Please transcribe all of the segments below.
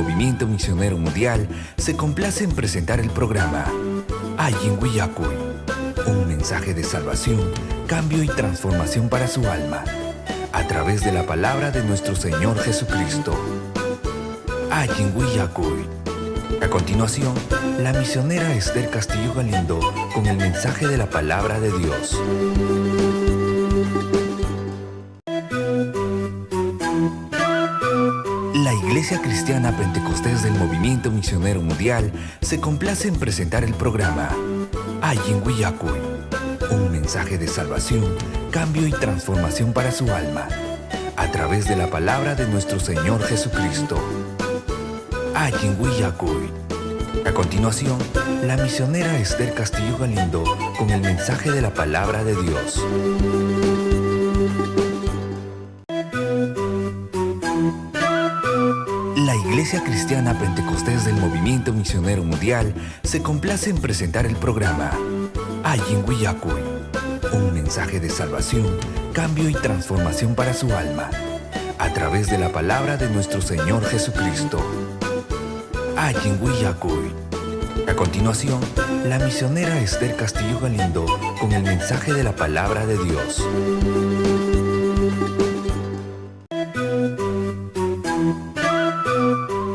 Movimiento Misionero Mundial se complace en presentar el programa Allin Willakuy, un mensaje de salvación, cambio y transformación para su alma, a través de la palabra de nuestro Señor Jesucristo. Allin Willakuy. A continuación, la misionera Esther Castillo Galindo con el mensaje de la palabra de Dios. La Iglesia Cristiana Pentecostés del Movimiento Misionero Mundial se complace en presentar el programa Allin Willakuy, un mensaje de salvación, cambio y transformación para su alma, a través de la palabra de nuestro Señor Jesucristo. Allin Willakuy. A continuación, la misionera Esther Castillo Galindo con el mensaje de la palabra de Dios. La Iglesia Cristiana Pentecostés del Movimiento Misionero Mundial se complace en presentar el programa Allin Willakuy, un mensaje de salvación, cambio y transformación para su alma, a través de la palabra de nuestro Señor Jesucristo. Allin Willakuy. A continuación, la misionera Esther Castillo Galindo con el mensaje de la palabra de Dios.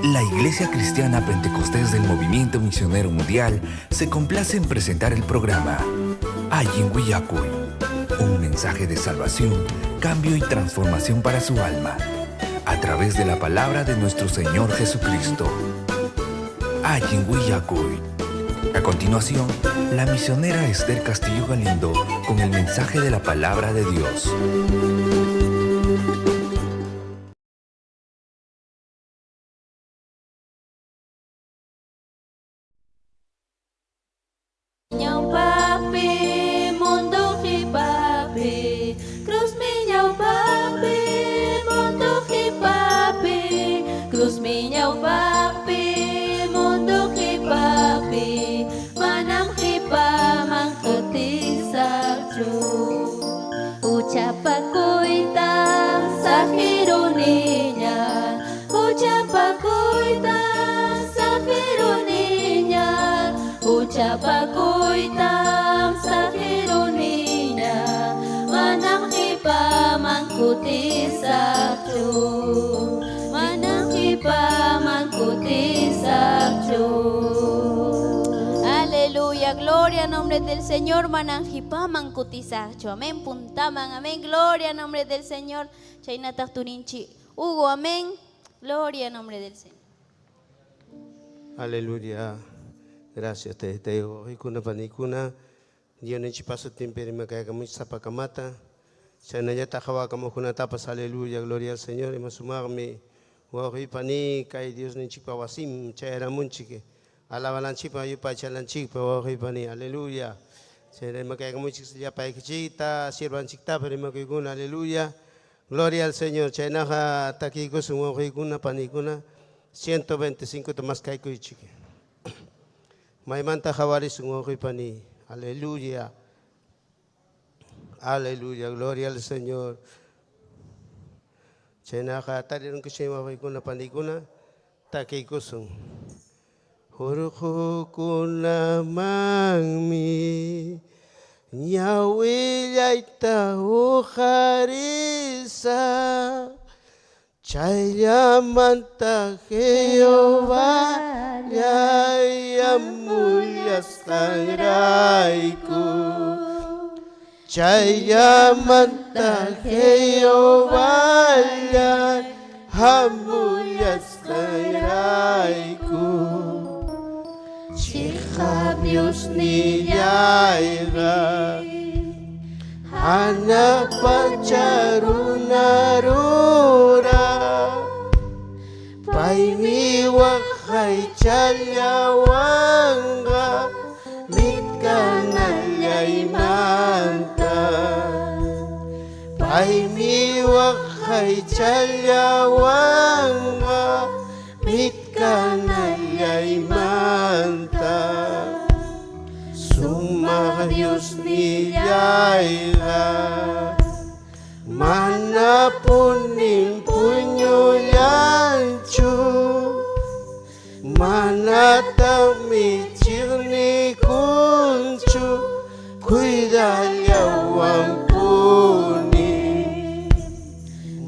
La Iglesia Cristiana Pentecostés del Movimiento Misionero Mundial se complace en presentar el programa Allin Willakuy, un mensaje de salvación, cambio y transformación para su alma, a través de la palabra de nuestro Señor Jesucristo. Allin Willakuy. A continuación, la misionera Esther Castillo Galindo con el mensaje de la palabra de Dios. Ñawpaqpi mundo qipapi, cruzmi ñawpaqpi mundo qipapi, cruzmi ñawpaqpi mundo qipapi, manam qipaman kutisaqchu. Huchapakuytam saqiruniña, huchapakuytam saqiruniña, huchapakuytam saqiruniña, manam qipaman kutisaqchu, manam qipaman kutisaqchu. Aleluya, gloria a nombre del Señor, manam qipaman kutisaqchu. Amén, puntaman, amén, gloria a nombre del Señor. Chaynataq turinchik Hugo, amén, gloria a nombre del Señor. Aleluya. Gracias te digo. Ikuna panikuna. Diosninchikpa sutinpi rimakaykamunchik sapakamata. Chaynallataq qhawakamuqkunatapas aleluya, gloria al Señor. Ima sumaqmi wawqiy pani kay Diosninchikpa wasinman chayaramunchik. Alabananchikpaq yupaychananchikpaq wawqiy pani, aleluya. Chayna rimakaykamunchik llapaykichikta, siervanchiktapas rimakuykuna, aleluya. Gloria al Señor. Chaynaqa takiykusun wawqiykuna, panikuna. 125 ta maskaykuychik. Maymanta qhawarisun wawqiy pani. Aleluya. Aleluya. Gloria al Señor. Chaynaqa tarirunkichik wawqiykuna, panikuna. Takiykusun. Urqukunamanmi ñawillayta huqarisaq. Chayllamanta Jehová hamullasqanrayku. Chayllamanta Jehová hamullasqanrayku. Chiqap Diosnillayqa hanaq pacha runa rura. Paymi waqaychallawanqa mitkanallamanta. Paymi waqaychallawanqa mitkanallamanta. Sumaq Diosnillayqa manapunim puñullanchu. Manataqmi chiqnikunchu cuidallawanpuni.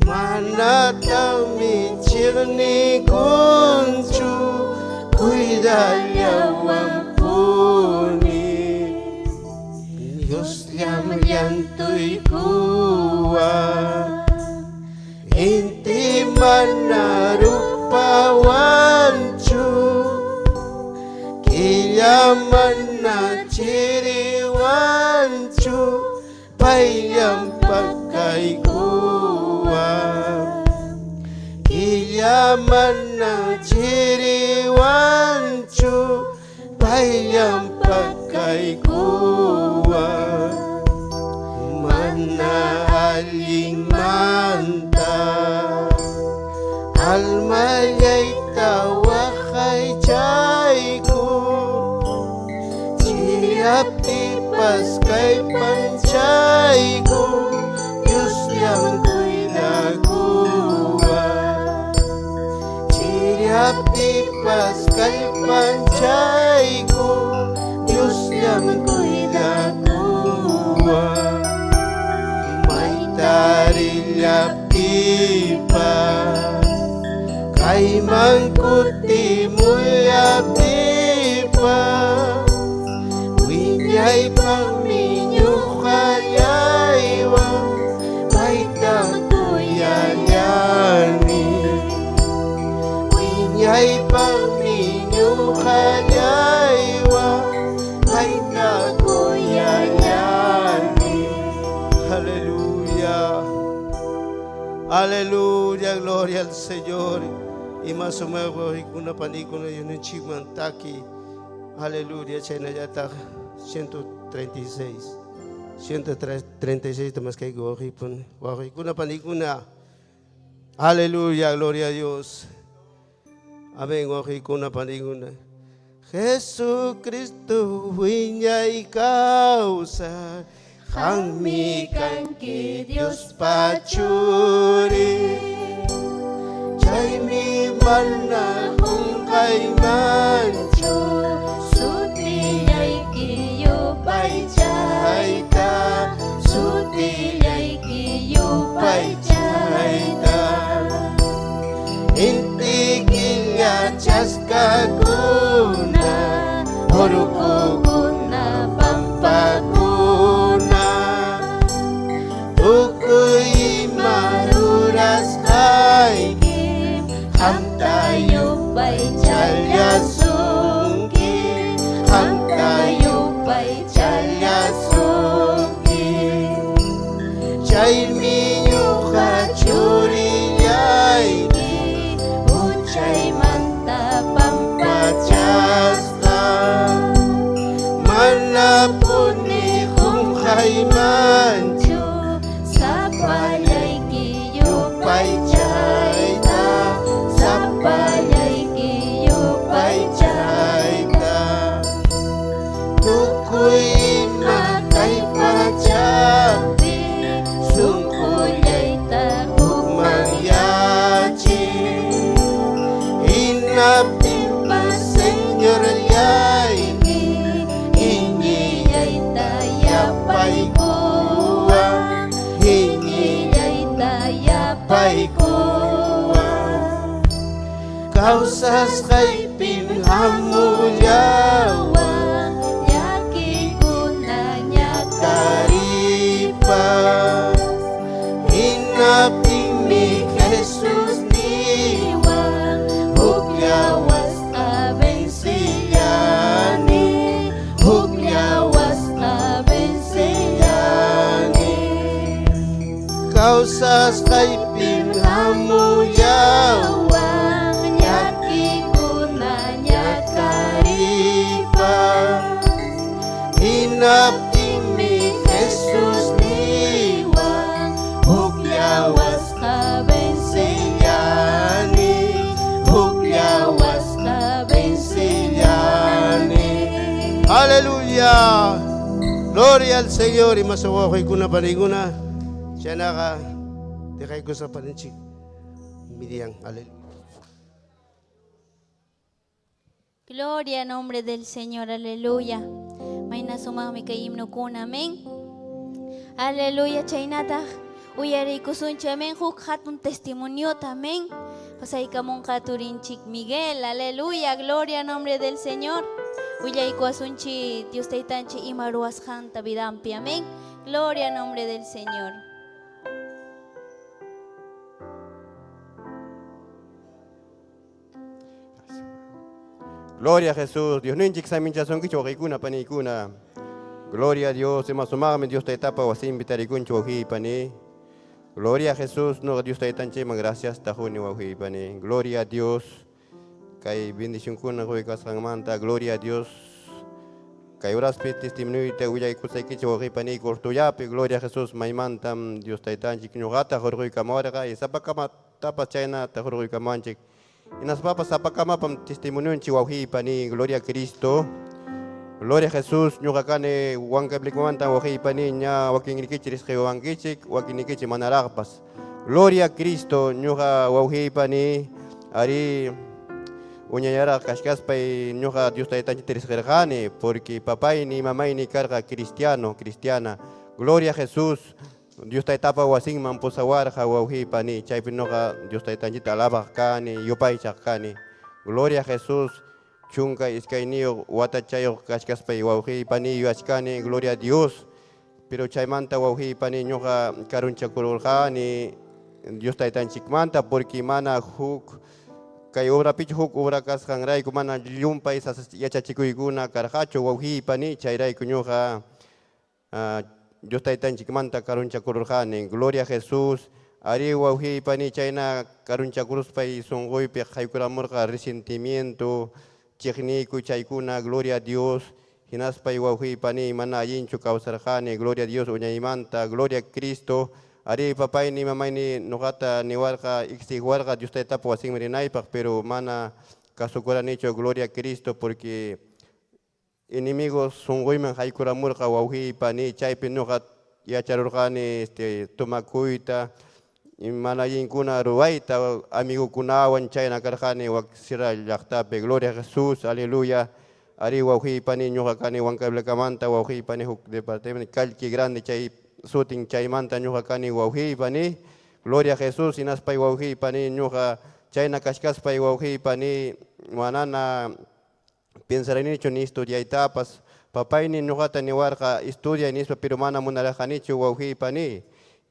Manataqmi chiqnikunchu cuidallawanpuni. Diosllam llantuykuwan inti mana rupawanchu killa mana chiriwanchu payllam pakaykuwan killa mana chiriwanchu payllam pakaykuwan mana allinmanta almallayta waqaychayku chiriyaptipas kallpanchayku Diosllam cuidakuwan chiriyaptipas kallpanchayku Diosllam cuidakuwan maytarillapipas kayman kutimullapipas wiñaypaqmi ñuqallaywan paytam kuyallani wiñaypaqmi ñuqallaywan payta kuyallani. Aleluya. Aleluya, gloria al Señor. Y más o menos kuna panikuna yunchimantaki. Aleluya, chaynallataq 136. 136 más que wawqikuna panikuna. Aleluya, gloria a Dios. Amén, wawqikuna panikuna. Jesucristo wiñay kawsaq qammi kanki Diospa churin chaymi mana qunqaymanchu Sutillayki yupaychayta, sutillayki yupaychayta. Inti killa chaskakuna Urqukuna pampakuna tukuy ima rurasqayki Qamta yupaychallasunki, qamta yupaychallasunki. Chaymi ñuqa churillayki Huchaymanta pachasqa manapuni qunqaymanchu Sapallayki yupaychayta, sapallayki yupaychayta. Tukuy ima kay pachapi Sunqullayta hukmanyachin hinaptinpas Señorllayki Iñiyayta yapaykuwan, iñiyayta yapaykuwan. Kawsasqaypim hamullawan Llakikuna karipas hinaptinmi Jesus ñakariwan, hukllawasqa vencillani, hukllawasqa vencillani. Kawsasqaypim hamullawan Llakikuna ñakaripas hinaptinmi Jesus niwan, hukllawasqa vencillani hukllawasqa vencillani. Aleluya. Gloria al Señor. Y más wawqikuna panikuna chaynaqa dejaykusaq paninchik Miriam. Aleluya. Gloria a nombre del Señor, aleluya. Mayna sumaqmi kay himnokuna, amén. Aleluya, chaynataq uyariykusunchik, amén, huk hatun testimoniota, amén. Pasaykamunqa turinchik Miguel, aleluya, gloria a nombre del Señor. Willaykuwasunchik Dios Taytanchik ima ruwasqanta vidanpi, amén. Gloria a nombre del Señor. Gloria a Jesús. Diosninchik saminchasunkichik wawqiykuna paniykuna. Gloria a Dios. Ima sumaqmi Dios Taytapa wasinpi tarikunchik wawqiy pani. Gloria a Jesús. Nuqa Dios Taytanchikman gracias tajuni wawqiy pani. Gloria a Dios. Kay bendicionkuna quykasqanmanta. Gloria a Dios. Kay horaspi testimonioyta willaykusaykichik wawqiy paniy cortollapi. Gloria a Jesús. Maymantam Dios Taytanchik ñuqata hurquykamuwarqa y sapakamatapas chaynata hurquykamuwanchik. Hinaspapas sapakamapam testimonionchik wawqiy pani, gloria a Cristo. Gloria a Jesús, ñuqa kani Huancavelicamantam wawqiy pani, ña wakinnikichik riqsiwankichik, wakinnikichik manaraqpas. Gloria a Cristo, ñuqa wawqiy pani, arí uñallaraq kachkaspay ñuqa Dios Taytanchikta riqsirqani, porque papayni, mamayni karqa cristiano, cristiana. Gloria a Jesús. Dios Taytapa wasinman pusawarqa wawqiy pani, chaypi ñuqa Dios Taytanchikta alabaq kani, yupaychaq kani. Gloria a Jesús, 12 watachayuq kachkaspay wawqiy pani yuyachkani, gloria a Dios. Pero chaymanta wawqiy pani ñuqa karunchakururqani Dios Taytanchikmanta, porque mana huk kay obrapichu huk obra kasqanrayku mana llumpay yachachikuykuna karqachu wawqiy pani, chayrayku ñuqa Dios Taytanchikmanta karunchakururqani. Gloria a Jesús. Arí wawqiy pani, chayna karunchakuruspay sunquypi qaykuramurqa resentimiento, chiqniykuy chaykuna, gloria a Dios. Hinaspay wawqiy pani mana allinchu kawsarqani, gloria a Dios uñaymanta, gloria a Cristo. Arí papayni, mamayni ñuqata niwarqa, exigiwarqa Dios Taytapa wasinman rinaypaq, pero mana kasukuranichu, gloria a Cristo, porque enemigos sunquyman haykuramurqa wawqiy pani, chaypi ñuqa yacharurqani este tomakuyta, mana allinkuna ruwayta, amigukunawan chayna karqani wak Sierra llaqtapi. Gloria a Jesús, aleluya. Arí wawqiy pani, ñuqa kani Huancavelicamantam wawqiy pani, huk departamento Calqui Grande chay sutin, chaymanta ñuqa kani wawqiy pani. Gloria a Jesús. Hinaspay wawqiy pani ñuqa chayna kachkaspay wawqiy pani manana pensaranichu ni estudiaytapas. Papayni ñuqata niwarqa estudiay nispa, pero mana munarqanichu wawqiy pani.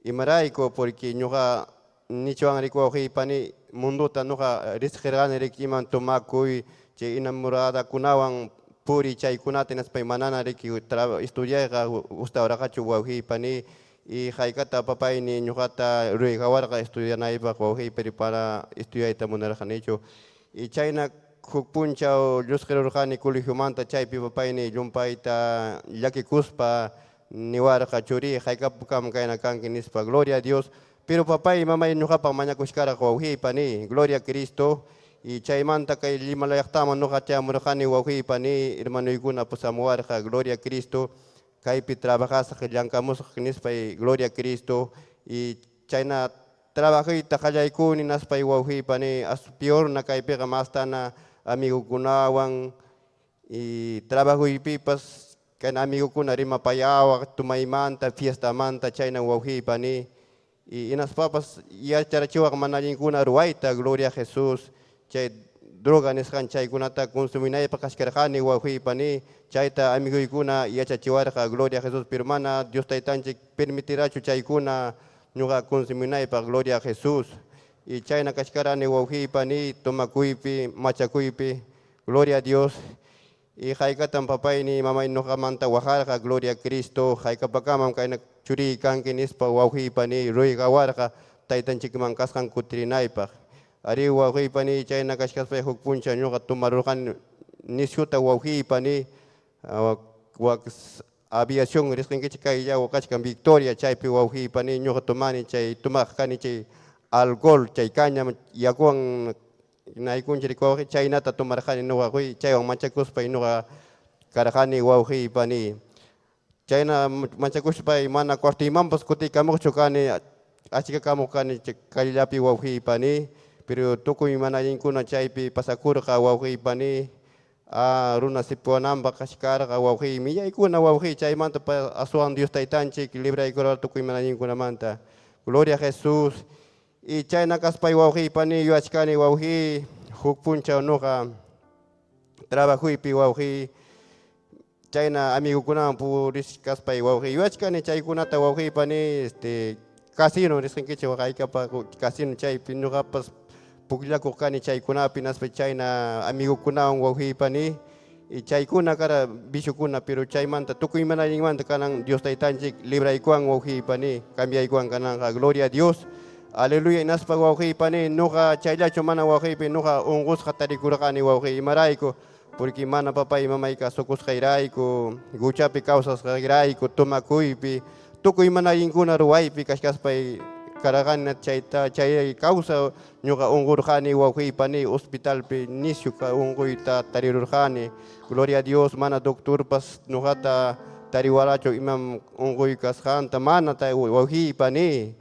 Imarayku? Porque ñuqa nichuwan riki wawqiy pani, mundota ñuqa riqsirqani riki iman tomakuy, chay enamoradakunawan puriy chaykunata, hinaspay manana riki estudiayqa gustawarqachu wawqiy pani. Y haykata papayni ñuqata ruegawarqa estudianaypaq wawqiy, pero para estudiayta munarqanichu. Y chayna huk punchaw llusqirurqani colegiomanta, chaypi papayni llumpayta llakikuspa niwarqa, churiy, haykapukam kayna kanki nispa. Gloria a Dios. Pero papay, mamay ñuqapaq mañakuchkaraq wawqiy pani, gloria a Cristo. Y chaymanta kay Lima llaqtaman ñuqa chayamurqani wawqiy pani, hermanoykuna pusamuwarqa, gloria a Cristo. Kaypi trabajasaq, llamkamusaq nispay, gloria a Cristo. Y chayna trabajayta qallaykuni, naspay wawqiy pani, as peor na kaypiqa mastana amigukunawan y trabajuypipas kayna amigukuna rimapayawaq tumaymanta, fiestamanta, chayna wawqiy pani. Y hinaspapas yacharachiwaq mana allinkuna ruwayta, gloria a Jesús. Chay droga nisqan chaykunata consuminaypaq kachkarqani wawqiy pani, chayta amiguykuna yachachiwarqa, gloria a Jesús. Pero mana Dios Taytanchik permitirachu chaykuna ñuqa consuminaypaq, gloria a Jesús. Y chayna kachkarani wawqiy pani, tomakuypi, machakuypi, gloria a Dios. Y haykatam papayni, mamay ñuqamanta waqarqa, gloria a Cristo, haykapakamam kayna churiy kanki nispa wawqiy pani ruegawarqa taytanchikman kasqan kutirinaypaq. Arí wawqiy pani, chayna kachkaspay huk punchaw ñuqa tomarurqani nisyuta wawqiy pani, wak aviación risqinkichik kaylla kachkan Victoria, chaypi wawqiy pani ñuqa tomani chay tomaq kani chay alcohol, chay caña yakuwan naykunchik wawqi, chaynata tomarqani ñuqa chaywan machakuspay ñuqa karqani wawqiy pani. Chayna machakuspay mana cuartoymanpas kutiykamuqchu kani, achkakamuq kani callapi wawqiy pani, pero tukuy mana allinkuna chaypi pasakurqa wawqiy pani. Ah, runa sipuwananpaq kachkarqa wawqiy, millaykuna wawqiy, chaymanta aswan Dios Taytanchik libraykurqa tukuy mana allinkunamanta. Gloria a Jesús. Y chayna kaspay wawqiy pani yuyachkani wawqiy, huk punchaw nuqa trabajuypi wawqiy, chayna amigukunawan purichkaspay wawqiy yuyachkani chaykunata wawqiy pani este casino nisqankichik haykapa casino chaypi ñuqapas pukllakuq kani chaykunapi hinaspa chayna amigukunawan wawqiy pani y chaykuna kara viciokuna pero chaymanta tukuy mana allinmanta kanan Dios Taytanchik libraykuwan wawqiy pani cambiaykuwan kananqa gloria a Dios aleluya hinaspa wawqiy pani ñuqa chayllachu mana wawqiypi ñuqa unqusqa tarikurqani wawqiy imarayku porque mana papay mamay kasukusqayrayku huchapi kawsasqayrayku tomakuypi tukuy mana allinkuna ruwaypi kachkaspay karqani chayta chay kawsa ñuqa unqurqani wawqiy pani hospitalpi nisyu unquyta tarirurqani gloria a Dios mana doctorpas ñuqata tariwarachu imam unquy kasqanta mana wawqiy pani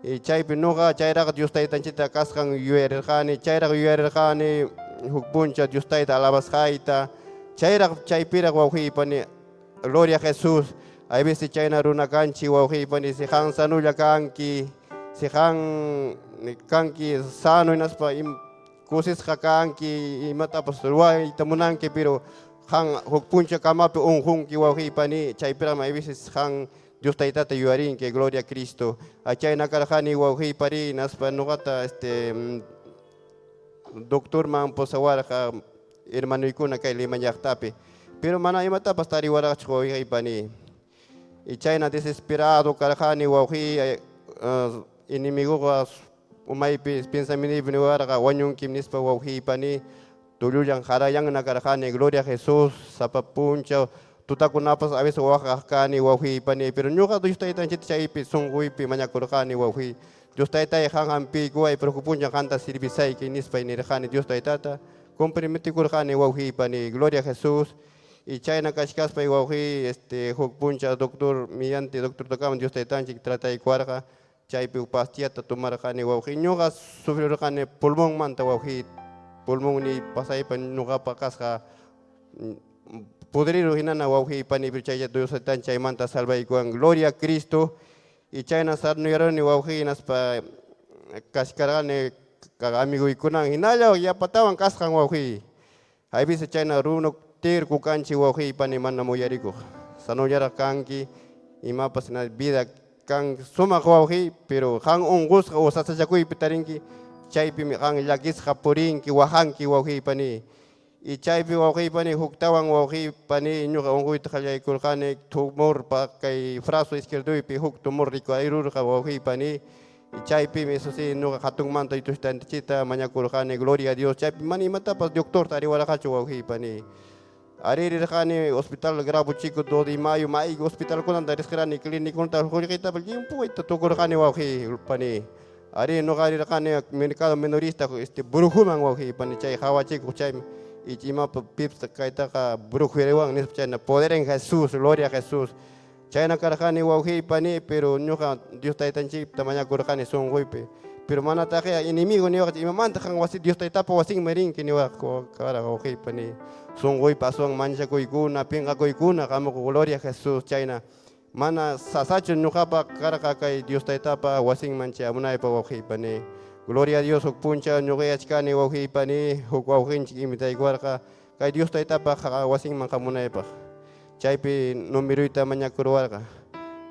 y chaypi ñuqa chayraq Dios Taytanchikta kasqan yuyarirqani chayraq yuyarirqani huk puncha Dios Tayta alabasqayta chayraq chaypiraq wawqiy pani gloria a Jesús hay veces chayna runa kanchik wawqiy pani si qan sanulla kanki si qan kanki sano hinaspa kusisqa kanki imatapas ruwayta munanki pero qan huk puncha kamapi unqunki wawqiy pani chaypiraqmi hay veces qan Dios Taytata yuyarinki gloria a Cristo chayna karqani wawqiy pari hinaspa ñuqata este doctorman pusawarqa hermanoykuna kay Lima llaqtapi pero mana imatapas tariwarqachu wawqiy pani y chayna desesperado karqani wawqiy enemiguqa umaypi pensamientoypi niwarqa wañunkim nispa wawqiy pani tullullan qarallanna karqani gloria a Jesús sapa punchaw tutakunapas a veces waqaq kani wawqiy pani pero ñuqa Dios Taytanchikta chaypi sunquypi mañakurqani wawqiy Dios Taytay qan hampiykuway pero huk punchaw qanta servisayki nispay nirqani Dios Taytata comprometikurqani wawqiy pani gloria a Jesús y chayna kachkaspay wawqiy este huk punchaw doctor mediante doctortakama Dios Taytanchik trataykuwarqa chaypi huk pastillata tomarqani wawqiy ñuqa sufrirqani pulmonmanta wawqiy pulmonniy pasaypa ñuqapa kasqa pudrido hinana wawqiy pani pero chaylla Dios Taytanchik chaymanta salvaykuwan gloria a Cristo y chayna sanuyaruni wawqiy hinaspa kachkarqani amiguykunawan hinalla yapatawan kasqan wawqiy hay veces chayna runa terco kanchik wawqiy pani mana muyarikuq sanullaraq kanki imapas vida kan sumaq wawqiy pero qan unqusqa o sasachakuypi tarinki chaypimi qan llakisqa purinki waqanki wawqiy pani y chaypi wawqiy pani huktawan wawqiy pani ñuqa unquyta qallaykurqani tumorpa kay brazo izquierduypi huk tumor rikurirurqa wawqiy pani y chaypimi eso sí ñuqa hatunmanta Dios Taytanchikta mañakurqani gloria a Dios chaypi mana imatapas doctor tariwarqachu wawqiy pani ari rirqani hospital Grabo Chico 2 de mayo may hospitalkunata risqarani clínicunata qullqitapas llimpuyta tukurqani wawqiy pani ari ñuqa rirqani mercado minorista este brujuman wawqiy pani chay qawachikuq chaymi imapa pipas kaytaqa brujeriwan nispa chayna poder en Jesús gloria a Jesús chayna karqani wawqiy pani pero ñuqa Dios Taytanchikta mañakurqani sunquypi pero manataqya enemigo niwaq imamanta qan wasi Dios Taytapa wasinman rinki niwaq kara wawqiy pani sunquypi aswan manchakuykuna pinqakuykuna qamuq gloria a Jesús chayna mana sasachu ñuqapa karqa kay Dios Taytapa wasinman chayamunaypaq wawqiy pani gloria a Dios huk punchaw ñuqayachkani wawqiy pani huk wawqinchik invitaykuwarqa kay Dios Taytapa wasinman qamunaypaq chaypi numeruyta mañakuruwarqa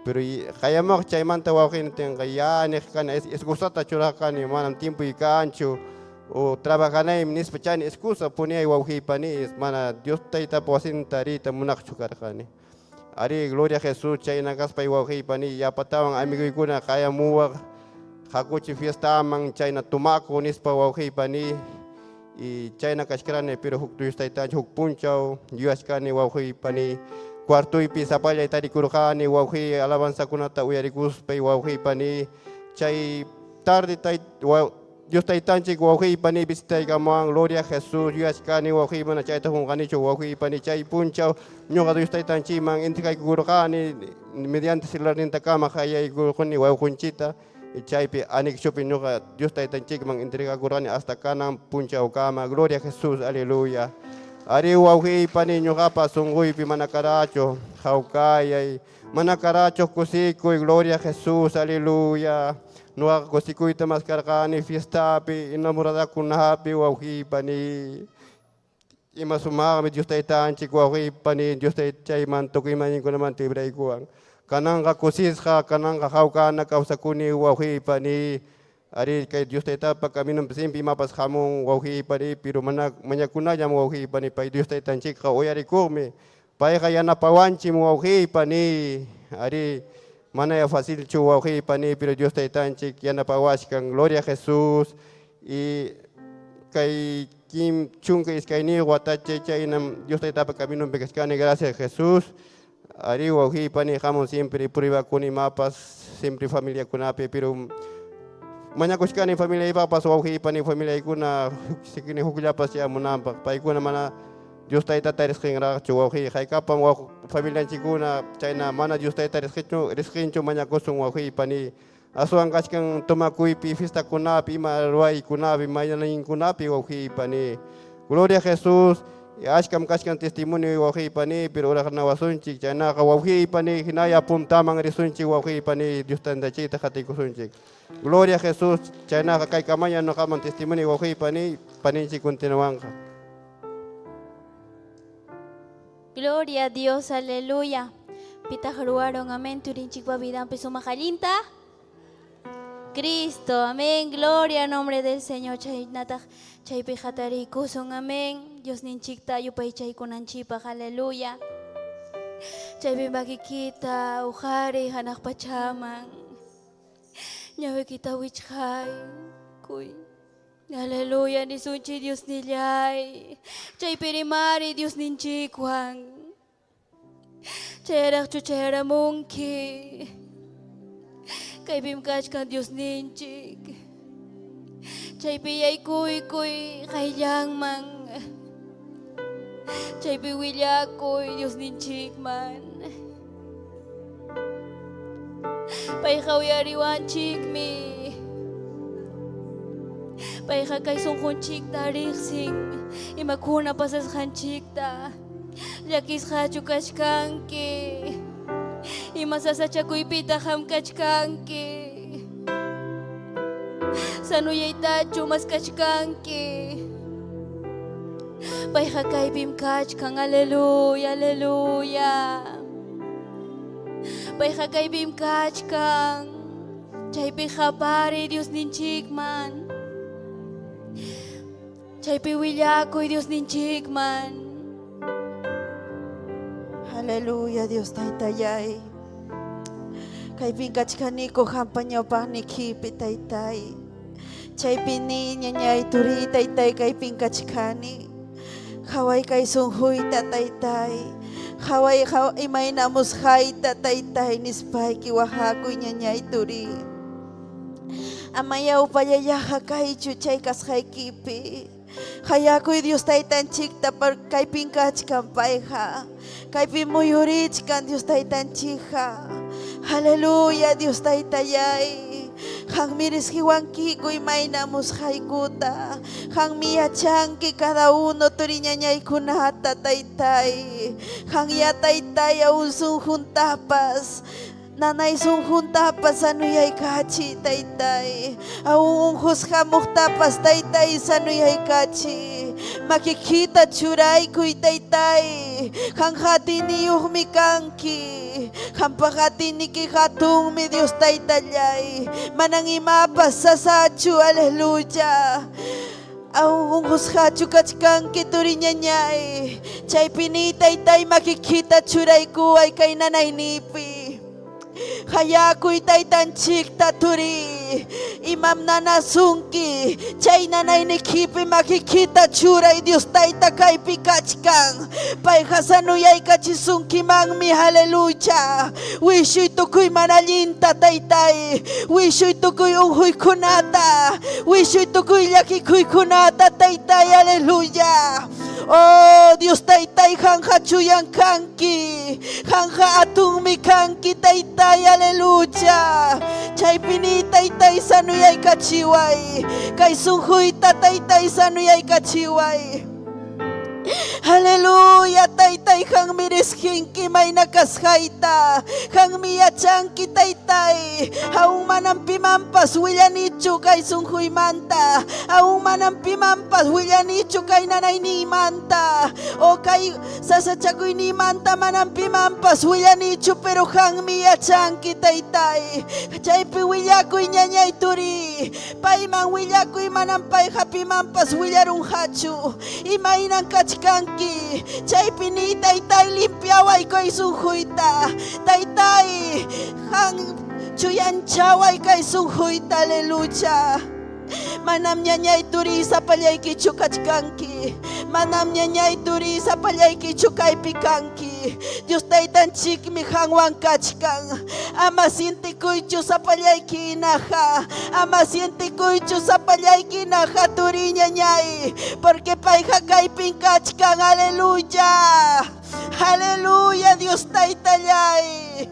pero qayamuq chaymanta wawqintinqa ya niq kani excusata churarqani manam tiempoy kanchu o trabajanaymi nispa chayna excusa poniyay wawqiy pani mana Dios Taytapa wasinta riyta munaqchu karqani ari gloria a Jesús chayna kaspay wawqiy pani yapatawan amiguykuna qayamuwaq hakuchi fiestaman chayna tumakuq nispa wawqiy pani y chayna kachkarani pero huk Dios Taytanchik huk punchaw yuyachkani wawqiy pani cuartoypi sapallay tarikurqani wawqiy alabanzakunata uyarikuspay wawqiy pani chay tarde tay Dios Taytanchik wawqiy pani visitaykamuwan gloria a Jesús yuyachkani wawqiy mana chayta qunqanichu wawqiy pani chay punchaw ñuqa Dios Taytanchikman entregaykurqani mediante celularnintakama qayaykurqani wawqinchikta chaypi anexopi ñuqa Dios Taytanchikman entregakurqani hasta kanan punchawkama gloria a Jesús aleluya. Ari wawqiy pani ñuqapa sunquypi mana karachu hawkayay, mana karachu kusikuy, gloria a Jesús, aleluya. Ñuqaqa kusikuyta maskarqani fiestapi, enamoradakunapi wawqiy pani. Ima sumaqmi Dios Taytanchik wawqiy pani, Dios Taytayman tukuy imayninkunamanta libraykuwan. Kananqa kusisqa, kananqa hawkana kawsakuni wawqiy pani. Ari kay Dios Taytapa caminonpi simpi imapas hamun wawqiy pani, pero mana mañakunallam wawqiy pani, pay Dios Taytanchikqa uyarikuqmi. Payqa yanapawanchim wawqiy pani. Ari manaya facilchu wawqiy pani, pero Dios Taytanchik yanapawachkan. Gloria a Jesús. Y kay kim 12 watacha chaynam Dios Taytapa caminonpi kachkani. Gracias Jesús. Ari wawqiy pani hamun siempre pruebakuni imapas, siempre familiakunapi, pero mañakuchkani familiaypapas wawqiy pani familiaykuna sikini hukllapas chayamunanpaq. Paykuna mana Dios Taytata risqinraqchu wawqiy, haykapam waw familianchikkuna chayna mana Dios Tayta risqinchu risqinchu mañakusun wawqiy pani. Aswan kachkan tomakuypi, fiestakunapi, ima ruwaykunapi, mañanayninkunapi wawqiy pani. Gloria a Jesús. Achkam kachkan testimonio wawqiy pani, pero uraq nawasunchik chaynaqa wawqiy pani hinaya puntaman risunchik wawqiy pani Dios tantachiyta qatikusunchik. Gloria a Jesús. Chaynaqa kay kamaña ñuqaman testimonio wawqiy pani, paninchik continuanqa. Gloria a Dios, aleluya. Pitaq ruwaron, amén, turinchikpa vidanpi sumaq allinta. Cristo, amén, gloria a nombre del Señor. Chaynataq chaypi hatariykusun, amén. Dios ninchikta yupaychaykunanchikpaq, aleluya. Chaypi makikita uqariy hanaq pachaman. Ñawikita wichqay kuy. Aleluya nisunchik Diosnillay. Chaypi rimari Diosninchikwan. Chayraqchu chayaramunki. Kaypim kachkan Diosninchik. Chaypi yaykuykuy qayllanman. Chaypi willakuy Diosninchikman. Payqa uyariwanchikmi. Payqa kay sunqunchikta riqsin, imakuna pasasqanchikta. Llakisqachu kachkanki? Ima sasachakuypitaq qam kachkanki? Sanuyaytachu maskachkanki? Payqa kaypim kachkan, aleluya, aleluya. Payqa kaypim kachkan. Chaypi qapariy Diosninchikman. Chaypi willakuy Diosninchikman. Aleluya, Dios Taytallay. Kaypin kachkaniku qampa ñawpaqnikipi, Taytay. Chaypi ni ñañay turiy, Taytay, kaypin kachkani. Qhaway kay sunquyta, Taytay. Qhaway imayna musqayta, Taytay, nispayki wajakuy ñañay turiy. Amaya upallallaqa kaychu chay kasqaykipi. Qayakuy Dios Taytanchikta, kaypin kachkan payqa. Kaypin muyurichkan Dios Taytanchikqa. Aleluya, Dios Taytallay. Qanmi risqiwankiku imayna musqaykuta. Qanmi yachanki cada uno turiñañaykunata, Taytay. Qanya Taytay aun sunquntapas. Nanay sunquntapas sanuyaykachiy, Taytay. Aun unqusqa hamuqtapas, Taytay, sanuyaykachiy. Makikita churaykuy, Taytay. Qanqa atiyniyuqmi kanki. Qampaq atiyniki hatunmi, Dios Taytallay. Manan imapas sasachu, aleluya. Aun unqusqachu kachkanki, turiñañay. Chaypi niy, Taytay, makikita churaykuway kay nanayniypi. Qayakuy Taytanchikta, turi. Imam nanasunki, chay nanaynikipi makikita churay, Dios Tayta kaypi kachkan. Payqa sanuyaykachisunkimanmi, aleluya. Wishuy tukuy mana allinta, Taytay. Wishuy tukuy unquykunata. Wishuy tukuy llakikuykunata, Taytay, aleluya. Oh, Dios Taytay, qanqa chuyan kanki. Qanqa atunmi kanki, Taytay, aleluya. Chaypi niy, Taytay, sanuyaykachiway. Kay sunquyta, Taytay, sanuyaykachiway. Aleluya, taytay, hanmi risqinki mayna kasqayta. Hanmi yachanki, taytay. Aún manam pimanpas willanichu kay sunquymanta. Aún manam pimanpas willanichu kay nanayniymanta. O kay sasachakuyniymanta manam pimanpas willanichu, pero hanmi yachanki, taytay. Chaypi willakuy ñañay turi. Payman willakuy manam payqa pimanpas willarunqachu. Imaynan kachkanki. Chaypi niy taytay limpiaway kay sunquyta. Taytay, han chuyanchaway kay sunquyta, aleluya. Manam ñañay turi sapallaykichu kachkanki. Manam ñañay turi sapallaykichu kaypi kanki. Dios taytanchikmi hanwan kachkan. Ama sientikuychu sapallayki naja. Ama sientikuychu sapallayki naja turi ñañay. Porque payqa kaypin kachkan. Aleluya. Aleluya, Dios taytallay.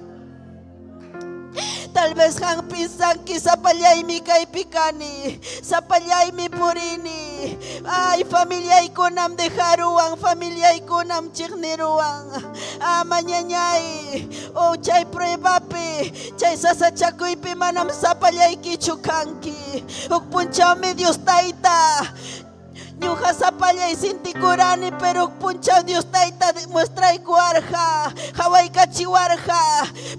Tal vez han piensanki sapallaymi kaypi kani, sapallaymi purini. Ay, familiaykunam dejaruwan, familiaykunam chiqniruwan. Ama ñañay, oh chay pruebapi, chay sasachakuypi manam sapallaykichu kanki. Huk punchawmi Dios tayta. Ñuqa sapallay sintikurani, pero punchaw Dios tayta muestraykuwarqa, hawaykachiwarqa.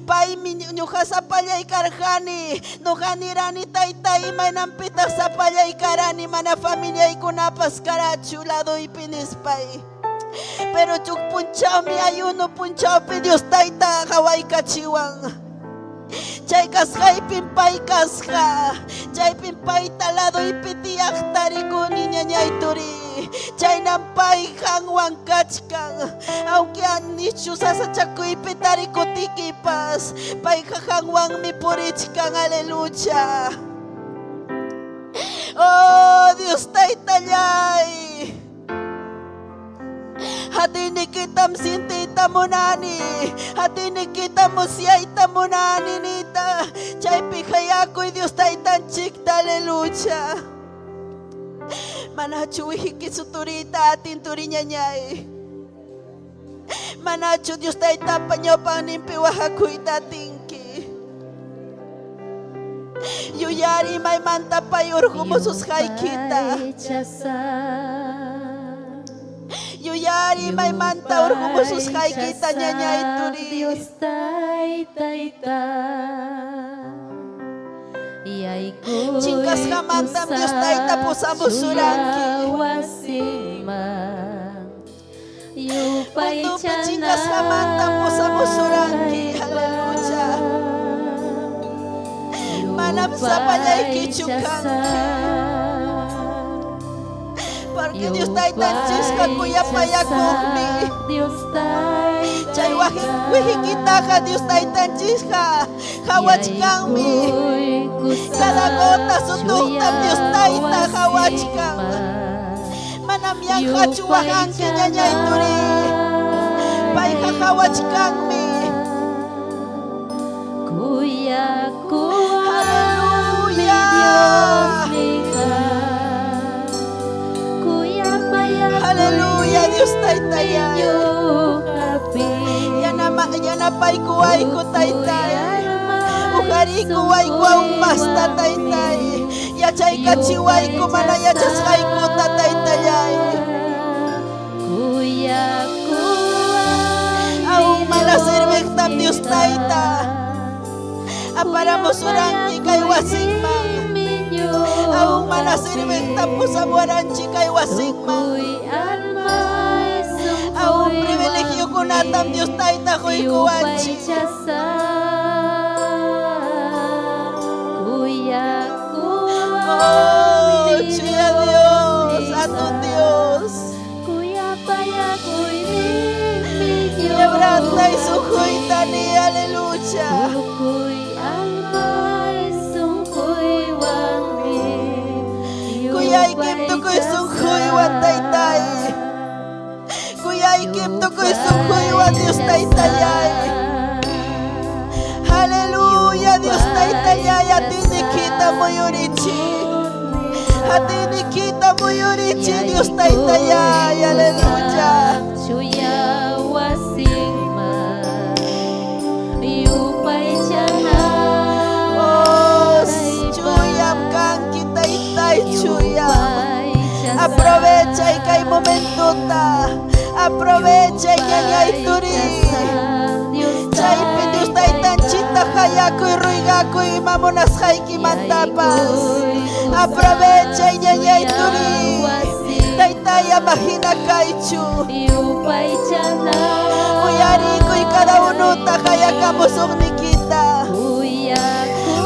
Paymi ñuqa sapallay karqani. Ñuqa nirani tayta imaynanpitaq sapallay karani, mana familiaykunapas karachu laduypi nispay. Pero huk punchawmi ayuno punchawpi Dios tayta hawaykachiwan. Chay kasqaypim pay kasqa. Chaypim payta laduypi tiyaqta rikuni ñañay turi. Chaynam pay qanwan kachkan. Aunque anichu sasachakuypi tarikutikipas, payqa qanwanmi purichkan, aleluya. Oh, Dios taytallay. Atiynikitam sintiyta munani. Atiynikitam musyayta munani nita. Chaypi hayakuy Dios taytanchikta, aleluya. Manachu wihiki suturita atin turi ñañay. Manachu Dios taytapa ñawpaqninpi waqakuyta atinki. Yuyari maymanta pay urqumususqaykita. Yuyari maymanta urqumususqaykita ñañay turi. Dios taytayta Chinkasqamantam Dios tayta pusamusuranki. Wasiman Mundupi chinkasqamantam pusamusuranki. Aleluya. Manam sapallaykichu kanki. Porque Dios taytanchisqa kuyapayakuqmi. Dios Chay wihikitaqa Dios taytanchisqa hawachkanmi. Cada gota sutuqtam Dios tayta hawachkan. Manam yanqachu waqanki ñañay turi. Payqa hawachkanmi. Aleluya. Aleluya, Dios taytallay. Yanapaykuwayku taytay. Uqariykuwayku aún masta taytay. Yachaykachiwayku mana yachasqaykuta taytallay. Aún mana serviqtam Dios tayta. Aparamusuranki kay wasinman. Aún mana serviqtam pusamuwaranchik kay wasinman. Aún privilegiokunatam Dios tayta quykuwanchik. Oh, chuya Dios, atun Dios. Quebrantay sunquyta ni aleluya. Kuyaykim tukuy sunquywan taytay. Kuyaykim tukuy sunquywan Dios taytallay. Aleluya, Dios taytallay, atiynikita muyurichi. Atiynikita muyurichi, Dios taytallay, aleluya. Chuya wasinman Oh, yupaychanaypaq chuyam kanki taytay chuyam. Aprovechay kay momentota. Aprovechay ñañay turi. Chaypi Dios taytanchita hayakuy ruigakuy ima munasqaykimantapas. Aprovechay ñañay turi. Taytay ama hina kaychu. Uyarikuy cada unuta hayakamusuqnikita.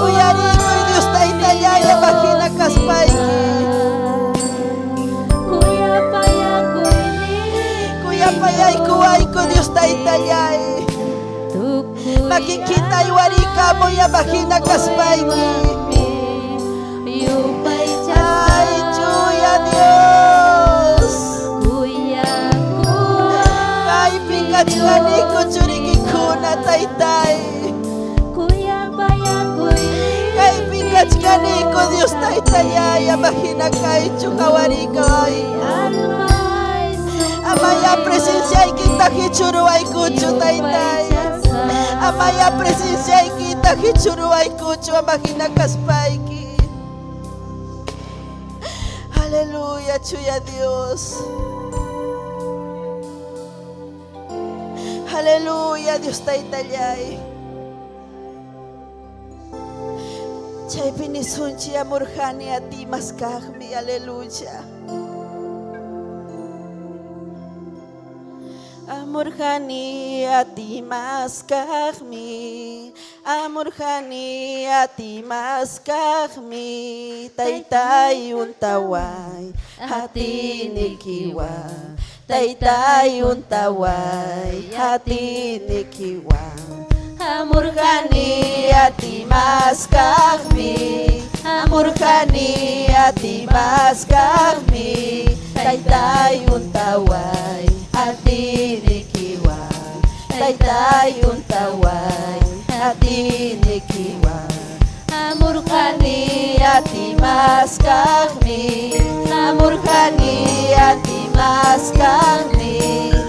Uyarikuy Dios taytallay ama hina kaspayki. Kuyapayaykuwayku Dios taytallay. Makikita aywarikamuy ama hina kaspayki. Ay, chuya Dios. Kaypi kachkaniku churikikuna taytay. Kaypi kachkaniku Dios taytallay ama hina kaychu qawarikuy. Amaya presenciaykita hichuruwaykuchu taytay. Amaya presenciaykita hichuruwaykuchu ama hina kaspayki. Aleluya, chuya Dios. Aleluya, Dios taytallay. Chaypi nisunchi amurjani a ti maskaqmi, aleluya. Amurjani a ti maskaqmi, amurjani a ti maskaqmi, taytay untaway, hatinikiwa, taytay untaway, hatinikiwa. Amurjani a ti maskaqmi, amurjani a ti maskaqmi, taytay untaway, atinikiwa, taytay untaway, atinikiwa. Amurjani a ti maskaqmi, amurjani a ti maskaqmi,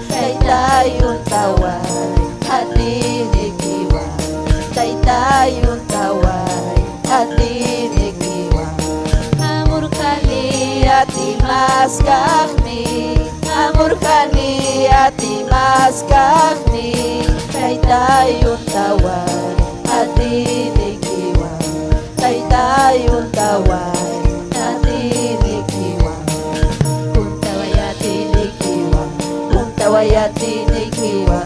taytay untaway, atinikiwa, taytay untaway, atinikiwa. Amurjani a ti maskaqmi, amurjani a ti maskaqmi, taytay untaway, atinikiwa, taytay untaway, atinikiwa. Untaway atinikiwa, untaway atinikiwa,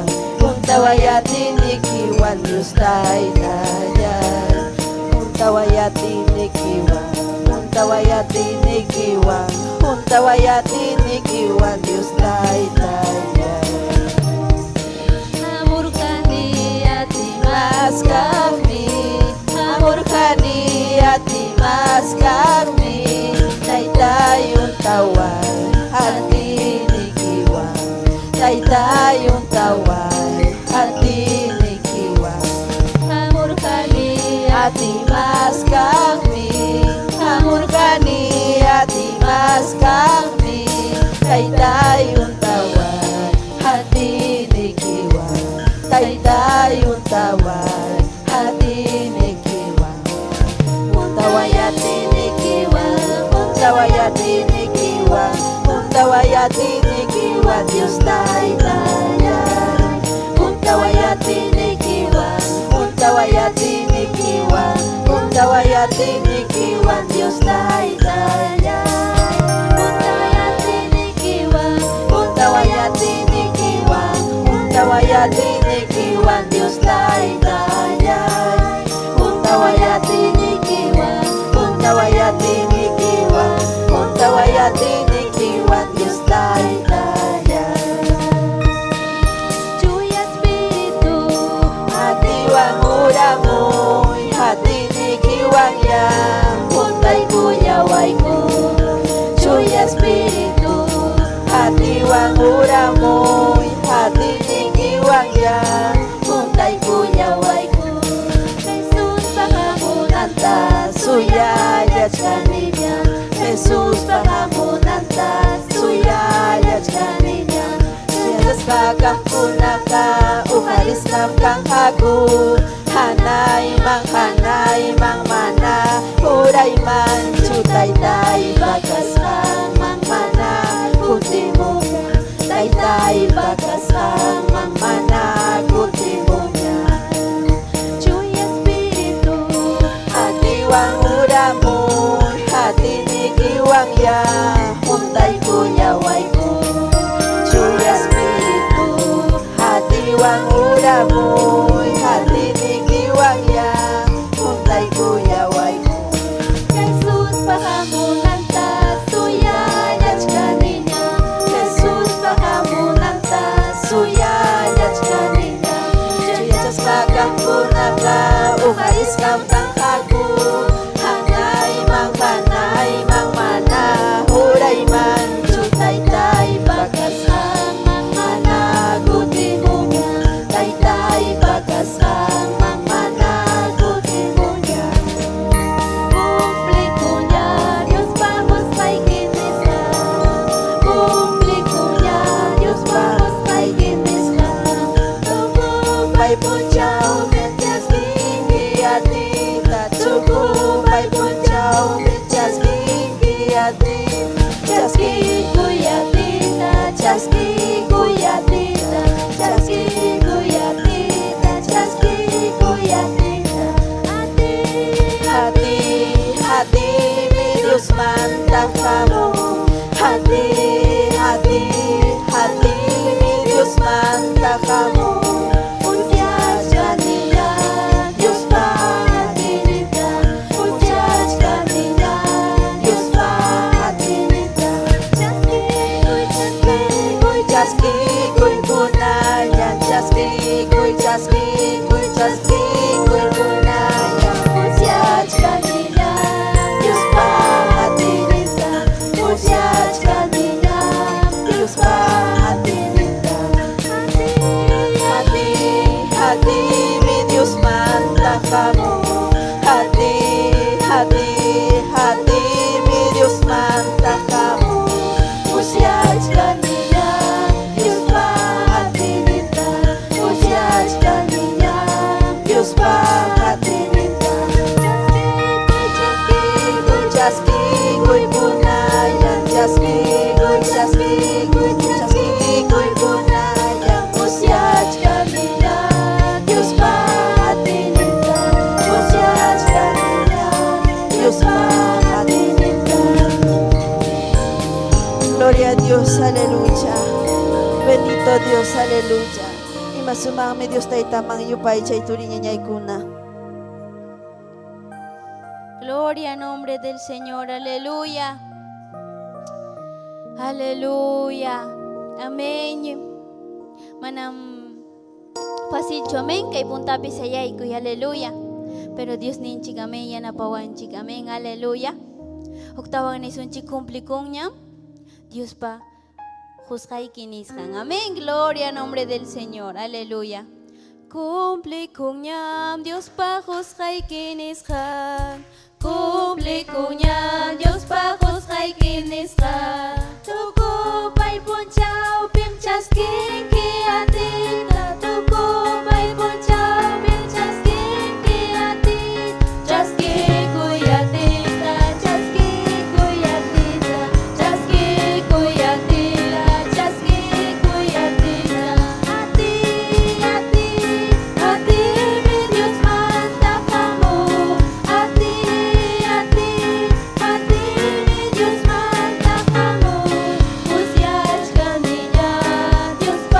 untaway atinikiwa, Dios taytallay. Untaway atinikiwa, untaway atinikiwa, untaway atinikiwa, Dios taytallay. Maskaqmi, amurjani ati maskaqmi, taytay untaway, atinikiwa, taytay untaway, atinikiwa. Ati maskaqmi, amurjani ati maskaqmi, taytay untaway, atinikiwa, taytay untaway, atinikiwa. Untaway atinikiwa, untaway atinikiwa, untaway atinikiwa, Dios taytallay. Untaway atinikiwa, untaway atinikiwa, untaway atinikiwa, Dios taytallay. Untaway atinikiwa, untaway atinikiwa, Dios taytallay. Untaway atinikiwa, untaway atinikiwa, untaway atinikiwa, Dios taytallay. Chuya Espíritu, Atiwan uramuy, hatinikiwan yan, huntaykullawayku. Chuya Espíritu, Atiwan uramuy, hatinikiwan yan, huntaykullawayku. Jesus pahamunanta, suyallachkaniña, Jesús pahamunanta, suyallachkaniña, Chuyachasqa kaqkunaqa uqarisqam kanqaku. Hanayman, hanayman, mana uraymanchu taytaypa kasqanman mana kutimuña. Taytaypa kasqanman mana kutimuña. Chuya Espíritu, Atiwan uramuy, atiynikiwan ya huntaykullawayku. Chuya Espíritu, atiwan uramuy, atiynikiwan ya huntaykullawayku. Jesuspa hamunanta suyallachkaniña. Jesuspa hamunanta suyallachkaniña. Chuyachasqa kaqkunaqa uqarisqam kanqaku. Hanayman, hanayman, mana uraymanchu taytaypa kasqanman mana kutimuña. Taytaypa kasqanman mana kutimuña. Cumplikuña Diospa qusqayki nisqan. Cumplikuña Diospa qusqayki nisqan. Tukupay punchawmi chaskinki atiyta. Tukupay punchawmi chaskinki atiyta. Chaskikuy atiyta, chaskikuy atiyta, chaskikuy atiyta, chaskikuy atiyta. Atiy, Atiy, atiymi Diosmanta hamun. Atiy, atiy, atiymi Diosmanta hamun. Musyachkaniña Diospa atiyninta, musyachkaniña Diospa atiyninta. Chaskikuy, chaskikuy, Chaskikuy kunallan, chaskikuy, chaskikuy, chaskikuy kunallan. Musyachkaniña Diospa atiyninta, musyachkaniña Diospa atiyninta. Atiy, atiymi Diosmanta hamun. Atiy, atiy, atiymi Diosmanta hamun. Musyachkaniña Diospa atiyninta, musyachkaniña Diospa atiyninta. Chaskikuy, Chaskikuy kunallan, chaskikuy, chaskikuy, chaskikuy kunallan. Musyachkaniña Diospa atiyninta, musyachkaniña Diospa atiyninta. Gloria a Dios, aleluya. Bendito Dios, aleluya. Ima sumaqmi Dios taytaman yupaychay turiñañaykuna. Gloria a nombre del Señor, aleluya. Aleluya. Amén. Manam facilchu amén kay puntapi sayaykuy, aleluya. Pero Dios ninchik amén yanapawanchik amén, aleluya. Huktawan nisunchik cumplikunñam Diospa qusqayki nisqan. Amén. Gloria a nombre del Señor, aleluya. Cumplikunñam Diospa qusqayki nisqan. Cumplikuñam Diospa qusqayki nisqan. Tukupay punchawpim chaskinki atiyta. Tukupay punchawpim chaskinki atiyta. Chaskikuy atiyta, chaskikuy atiyta, chaskikuy atiyta, chaskikuy atiyta. Atiy, atiy, atiymi Diosmanta hamun. Atiy, atiy, atiymi Diosmanta hamun. Musyachkaniña Diospa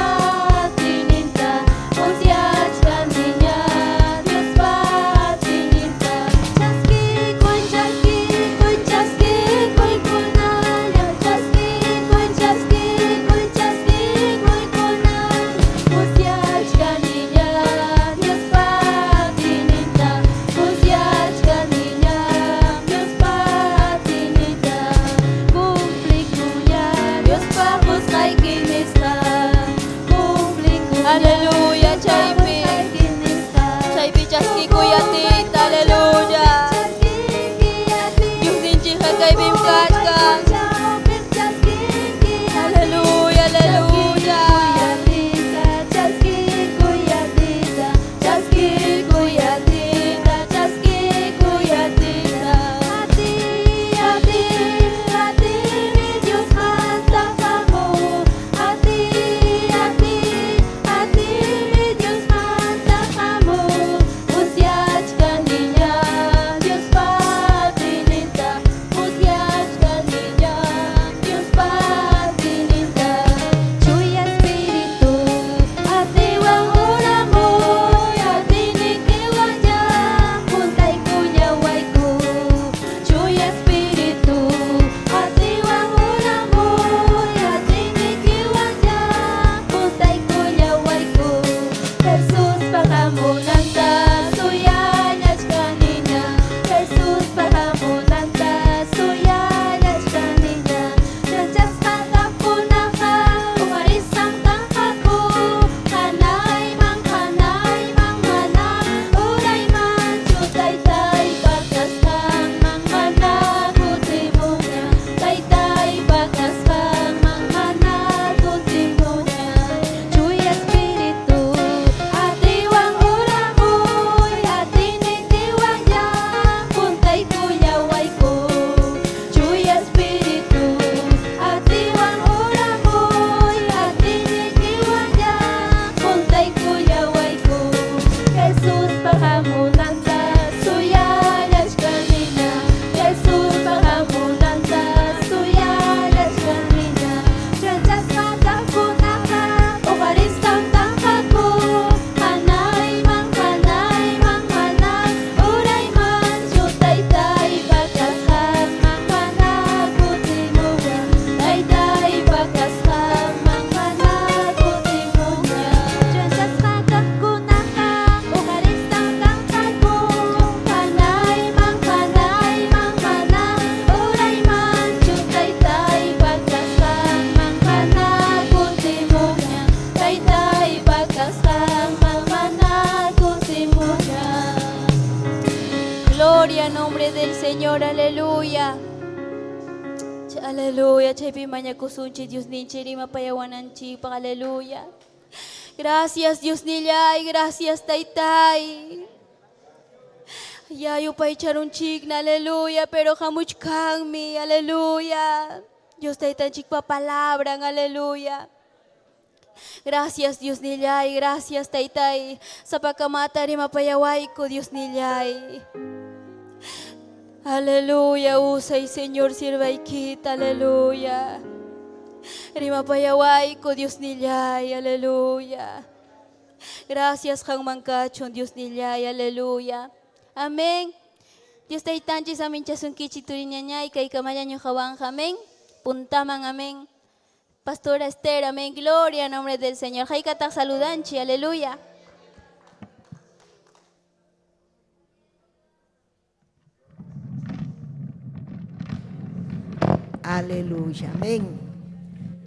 Señor, aleluya. Aleluya, chaypi mañakusunchik Diosninchik rimapayawananchikpaq, aleluya. Gracias Diosnillay, gracias Taytay. Ya yupaycharunchikna, aleluya, pero hamuchkanmi, aleluya. Dios Taytanchikpa palabran, aleluya. Gracias Diosnillay, gracias Taytay. Sapakamata rimapayawayku Diosnillay. Aleluya, usay Señor sirvaykita, aleluya. Rimapayawayku Diosnillay, aleluya. Gracias qanman kachun Diosnillay, aleluya. Amén. Dios Taytanchis aminchasunkichik turiñañay kaykamalla ñuqawanqa, amén. Puntaman, amén. Pastora Esther, amén. Gloria a nombre del Señor. Haykataq saludanchi, aleluya. Aleluya, amén.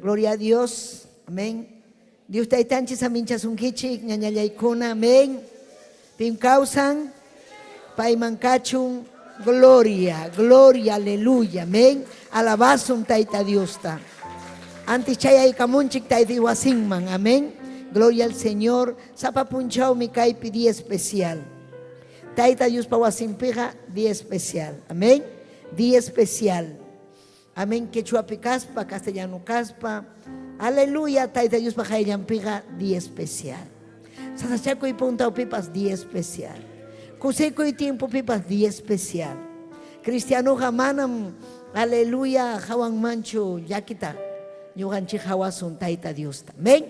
Gloria a Dios, amén. Dios taytanchis aminchasunkichik, ñañallaykuna, amén. Pim kawsan, payman kachun, gloria, gloria, aleluya, amén. Alabasun tayta Diosta. Antes chayaykamunchik tayta wasinman, amén. Gloria al Señor. Sapa punchawmi kaypi día especial. Tayta Diospa wasinpiqa día especial, amén. Día especial. Amén. Quechuapi kaspa, castellano kaspa. Aleluya, Tayta Diospa qayllanpiqa día especial. Sasachakuy puntawpipas día especial. Kusikuy tiempopipas día especial. Cristianoqa manam, aleluya, hawanmanchu llakita. Ñuqanchik hawasun Tayta Diosta. Amén.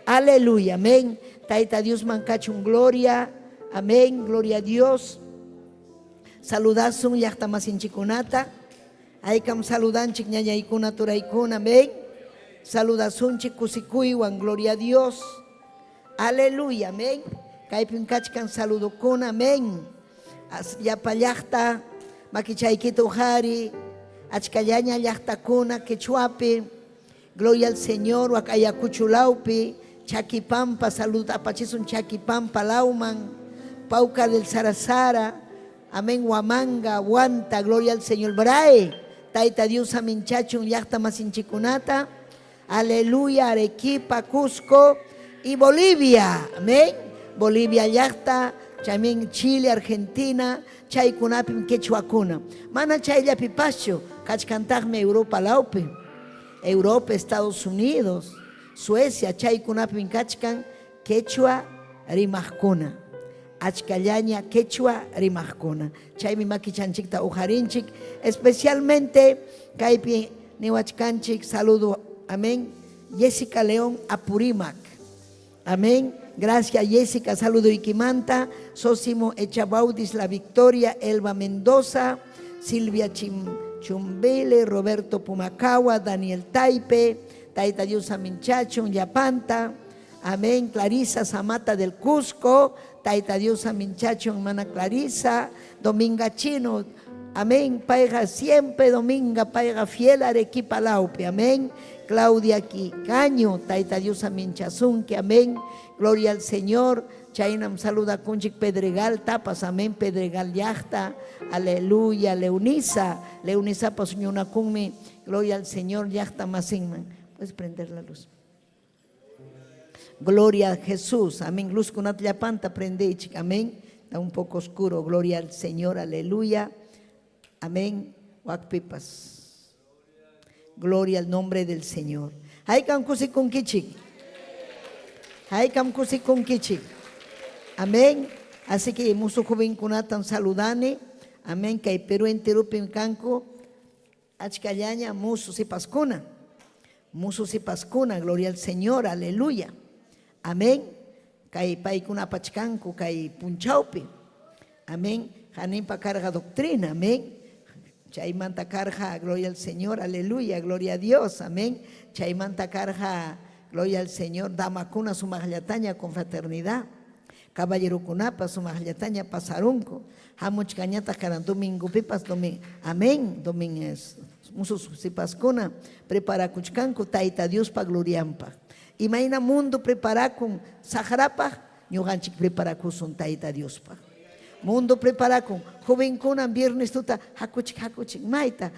Aleluya, amén. Tayta Diosman kachun gloria. Amén, gloria a Dios. Saludasun llaqtamasinchikunata. Haykam saludanchik ñañaykuna, turaykuna, amén. Saludasunchik kusikuywan, gloria a Dios. Aleluya, amén. Kaypim kachkan saludokuna, amén. Llapa llaqta, makichaykita uqari, achkallaña llaqtakuna, quechuapi, gloria al Señor, wak Ayacucho lawpi, Chaquipampa, salud apachisun Chaquipampa lawman, Pauca del Sarasara, amén, Huamanga, Huanta, gloria al Señor, Brae, Tayta Dios aminchachun llaqta masinchikunata, aleluya, Arequipa, Cusco y Bolivia, amén, Bolivia llaqta, también Chile, Argentina, chaykunapim quechuakuna, mana chayllapipaschu, kachkantaqmi Europa lawpi, Europa, Estados Unidos, Suecia, chaykunapim kachkan quechua rimaqkuna, achkallaña quechua rimaqkuna, chaymi makichanchikta uqarinchik, especialmente kaypi niwachkanchik, saludo, amén, Jessica León Apurímac, amén, gracias Jessica, saludo ikimanta, Sosimo Echabaudis La Victoria, Elba Mendoza, Silvia Chumbele, Roberto Pumacahua, Daniel Taipe, Taita Dios Aminchachun, Yapanta, amén, Clarisa Zamata del Cusco, Taita Dios Aminchachun, hermana Clarisa, Dominga Chino, amén, payqa siempre Dominga, payqa fiel Arequipa lawpi, amén, Claudia Quicaño, Taita Dios Aminchasunki, amén, gloria al Señor, chaynam saluda kunchik Pedregal tapas, amén, Pedregal llaqta, aleluya, Leunisa, Leunisa pasuñunakunmi, gloria al Señor, llaqta masinman. Puedes prender la luz. Gloria a Jesús, amén. Luz con llapanta prendeichik, amén. Está un poco oscuro, gloria al Señor, aleluya, amén. Wakpipas. Gloria al nombre del Señor. Haykam kusikunkichik. Haykam kusikunkichik. Amén. Así que musu jovenkunatam saludani. Amén. Kay Perú enteropim kanku achkallaña musu sipaskuna. Musu sipaskuna, gloria al Señor, aleluya. Amén. Kay paykuna apachkanku kay punchawpi. Amén. Haninpa karqa doctrina, amén. Chaymanta karqa, gloria al Señor, aleluya, gloria a Dios, amén. Chaymanta karqa, gloria al Señor, damakuna sumaqllataña con fraternidad. Caballerokunapa sumaqllataña pasarunku. Hamuchkañataq karan domingopipas, amén, domingo musu sipaskuna preparakuchkanku Tayta Diospa glorianpaq. Imayna mundo preparakun saqrapaq, ñuqanchik preparakusun Tayta Diospaq. Mundo preparakun. Jovenkunam viernes tuta hakuchik hakuchik mayta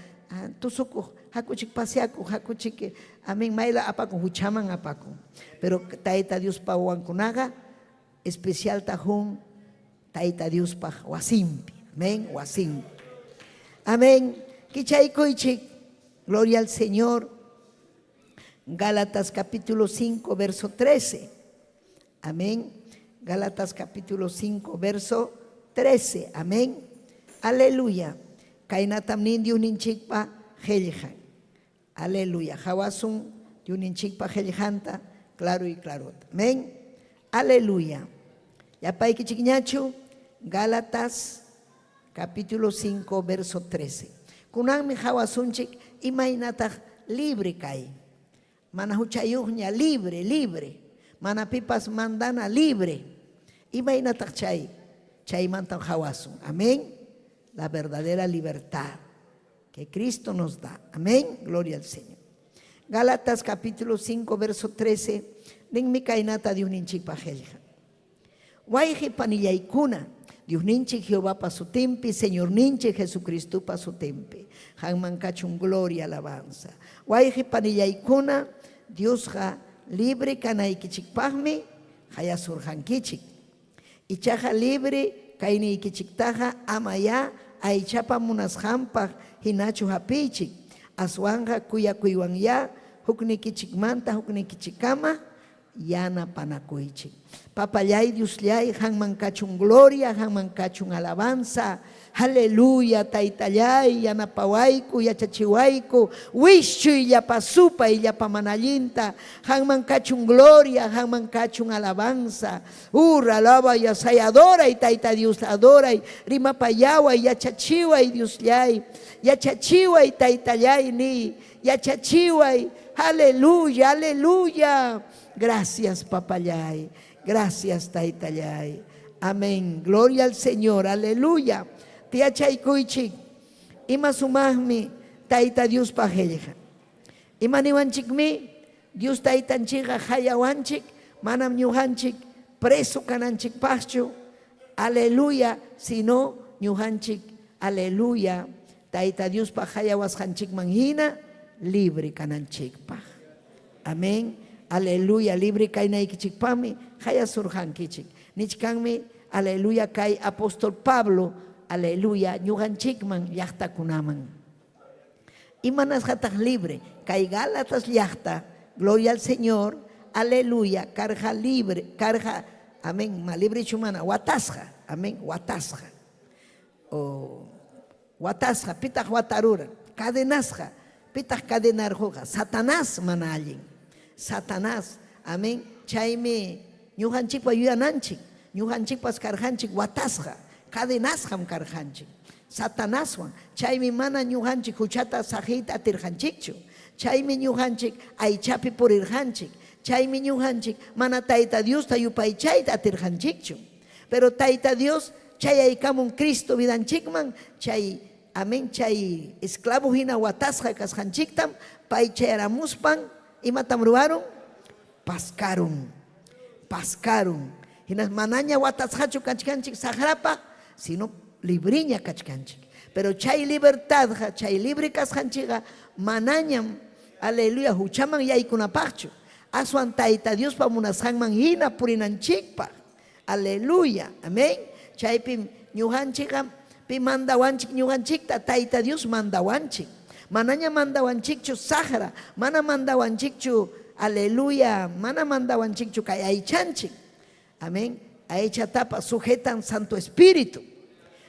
tusukuq, hakuchik paseakuq, hakuchik amén mayla apakun huchaman apakun. Pero Tayta Diospa wawankunaqa especialta hun Tayta Diospaq wasinpi. Amén, wasinpi. Amén. Kichaykuychik. Gloria al Señor. Gálatas capítulo 5, verso 13. Amén. Gálatas capítulo 5, verso 13. Amén. Aleluya. Kaynatam nin Diosninchikpa qillqan. Aleluya. Qawasun Diosninchikpa qillqanta claro y claro. Amén. Aleluya. Llapaykichikñachu Gálatas capítulo 5, verso 13. Kunanmi qawasunchik imaynataq libre kay. Mana huchayuqña libre, libre. Mana pipas mandana libre. Imaynataq chay? Chaymantam qawasun. Amén. La verdadera libertad que Cristo nos da. Amén. Gloria al Señor. Gálatas capítulo 5, verso 13. Ninmi kaynata Diosninchikpa qillqan. Wayqi panillaykuna, Diosninchik Jehovapa sutinpi, Señorninchik Jesucristopa sutinpi. Qanman kachun gloria, alabanza. Wayqi panillaykuna, Diosqa libre kanaykichikpaqmi qayasurqankichik. Ichaqa libre kayniykichiktaqa amayá aychapa munasqanpaq hinachu hapiychik, aswanqa kuyakuywanyá huknikichikmanta huknikichikkama yanapanakuychik. Papallay Diosllay, qanman kachun gloria, qanman kachun alabanza. Aleluya, Taytallay, yanapawayku, yachachiwayku, wischuy llapa supay, llapa mana allinta. Qanman kachun gloria, qanman kachun alabanza. Ur, alabay, yasay, adoray, Tayta Dios, adoray. Rimapayaway, yachachiway, Diosllay. Yachachiway, Taytallay, niy. Yachachiway, aleluya, aleluya. Gracias, papallay. Gracias, Taytallay. Amén. Gloria al Señor. Aleluya. Tiyachaykuychik. Ima sumaqmi Tayta Diospa qillqan. Ima niwanchikmi? Dios Taytanchikqa qayawanchik, manam ñuqanchik preso kananchikpaqchu. Aleluya. Sino ñuqanchik, aleluya, Tayta Diospa qayawasqanchikman hina libre kananchikpaq. Amén. Aleluya. Libre kaynaykichikpaqmi qayasurqankichik. Nichkanmi, aleluya, kay apóstol Pablo, aleluya, ñuqanchikman llaqtakunaman. Imanasqataq libre? Kay Gálatas llaqta, gloria al Señor, aleluya, karqa libre, karqa, amén, ma librechu mana, watasqa, amén, watasqa. O watasqa, pitaq watarura? Cadenasqa, pitaq cadenarquqa? Satanás mana allin. Satanás, amén. Chaymi ñuqanchikpa yuyananchik, ñuqanchikpas karqanchik watasqa, cadenasqam karqanchik. Satanaswan, chaymi mana ñuqanchik huchata saqiyta atirqanchikchu. Chaymi ñuqanchik aychapi purirqanchik. Chaymi ñuqanchik mana Tayta Diosta yupaychayta atirqanchikchu. Pero Tayta Dios chayaykamun Cristo vidanchikman, chay, amén, chay esclavo hina watasqa kasqanchiktam pay chayaramuspan, imatam ruwarun? Paskarun, paskarun. Hinas manaña watasqachu kachkanchik saqrapaq, sino libriña kachkanchik. Pero chay libertadqa, chay libre kasqanchikqa manañam, aleluya, huchaman yaykunapaqchu. Aswan Tayta Diospa munasqanman hina purinanchikpaq. Aleluya. Amén. Chaypim ñuqanchikqa pi mandawanchik ñuqanchikta Tayta Dios mandawanchik. Manaña mandawanchikchu saqra, mana mandawanchikchu, aleluya, mana mandawanchikchu kay aychanchik. Amén. Aychatapa sujetan Santo Espíritu.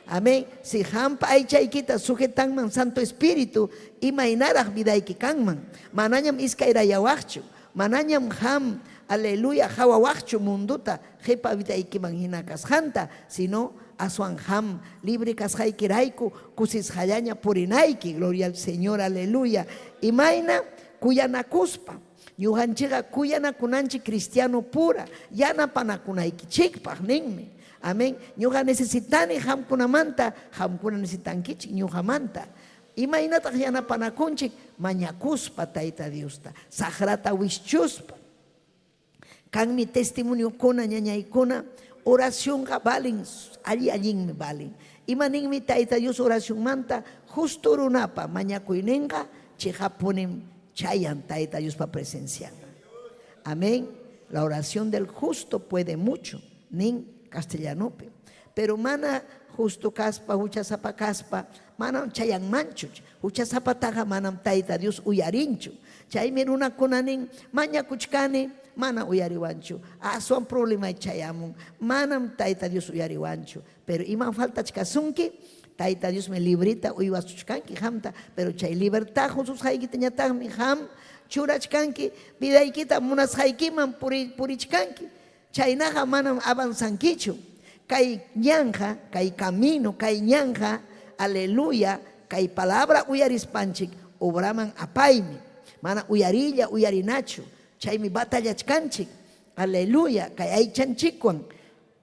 Amén. Si qampa aychaykita sujetanman Santo Espíritu, imaynaraq vidayki kanman. Manañam iskayrayawaqchu. Manañam qam, aleluya, qawawaqchu mundota qepa vidaykiman hina kasqanta, sino aswan qam libre kasqaykirayku kusisqallaña purinayki. Gloria al Señor, aleluya. Imayna kuyanakuspa. Ñuqanchikqa kuyanakunanchik cristiano pura yanapanakunaykichikpaq ninmi. Amén. Ñuqa necesitani qamkunamanta, qamkuna necesitankichik ñuqamanta. Imaynataq yanapanakunchik? Mañakuspa Tayta Diosta, saqrata wischuspa. Kanmi testimoniokuna, ñañaykuna, Oracionqa valen, alli allinmi valen. Ima ninmi Tayta Dios oracionmanta? Justo runapa mañakuyninqa chiqappunim chayan Tayta Diospa presencianman. Amén. La oración del justo puede mucho, nin castellanopi. Pero mana justo kaspa, huchasapa kaspa, manam chayanmanchu. Huchasapataqa manam Tayta Dios uyarinchu. Chaymi runakuna nin, mañakuchkani, mana uyariwanchu. Aswan problemay chayamun, manam Tayta Dios uyariwanchu. Pero imam faltachkasunki? Tayta Diosmi libreta uywasuchkanki qamta, pero chay libertad qususqaykitañataqmi qam churachkanki, vidaykita munasqaykiman purichkanki. Chaynaqa manam avanzankichu. Kay ñanqa, kay camino, kay ñanqa, aleluya, kay palabra uyarispanchik obraman apaymi. Mana uyariylla uyarinachu. Chaymi batallachkanchik, aleluya, kay aychanchikwan.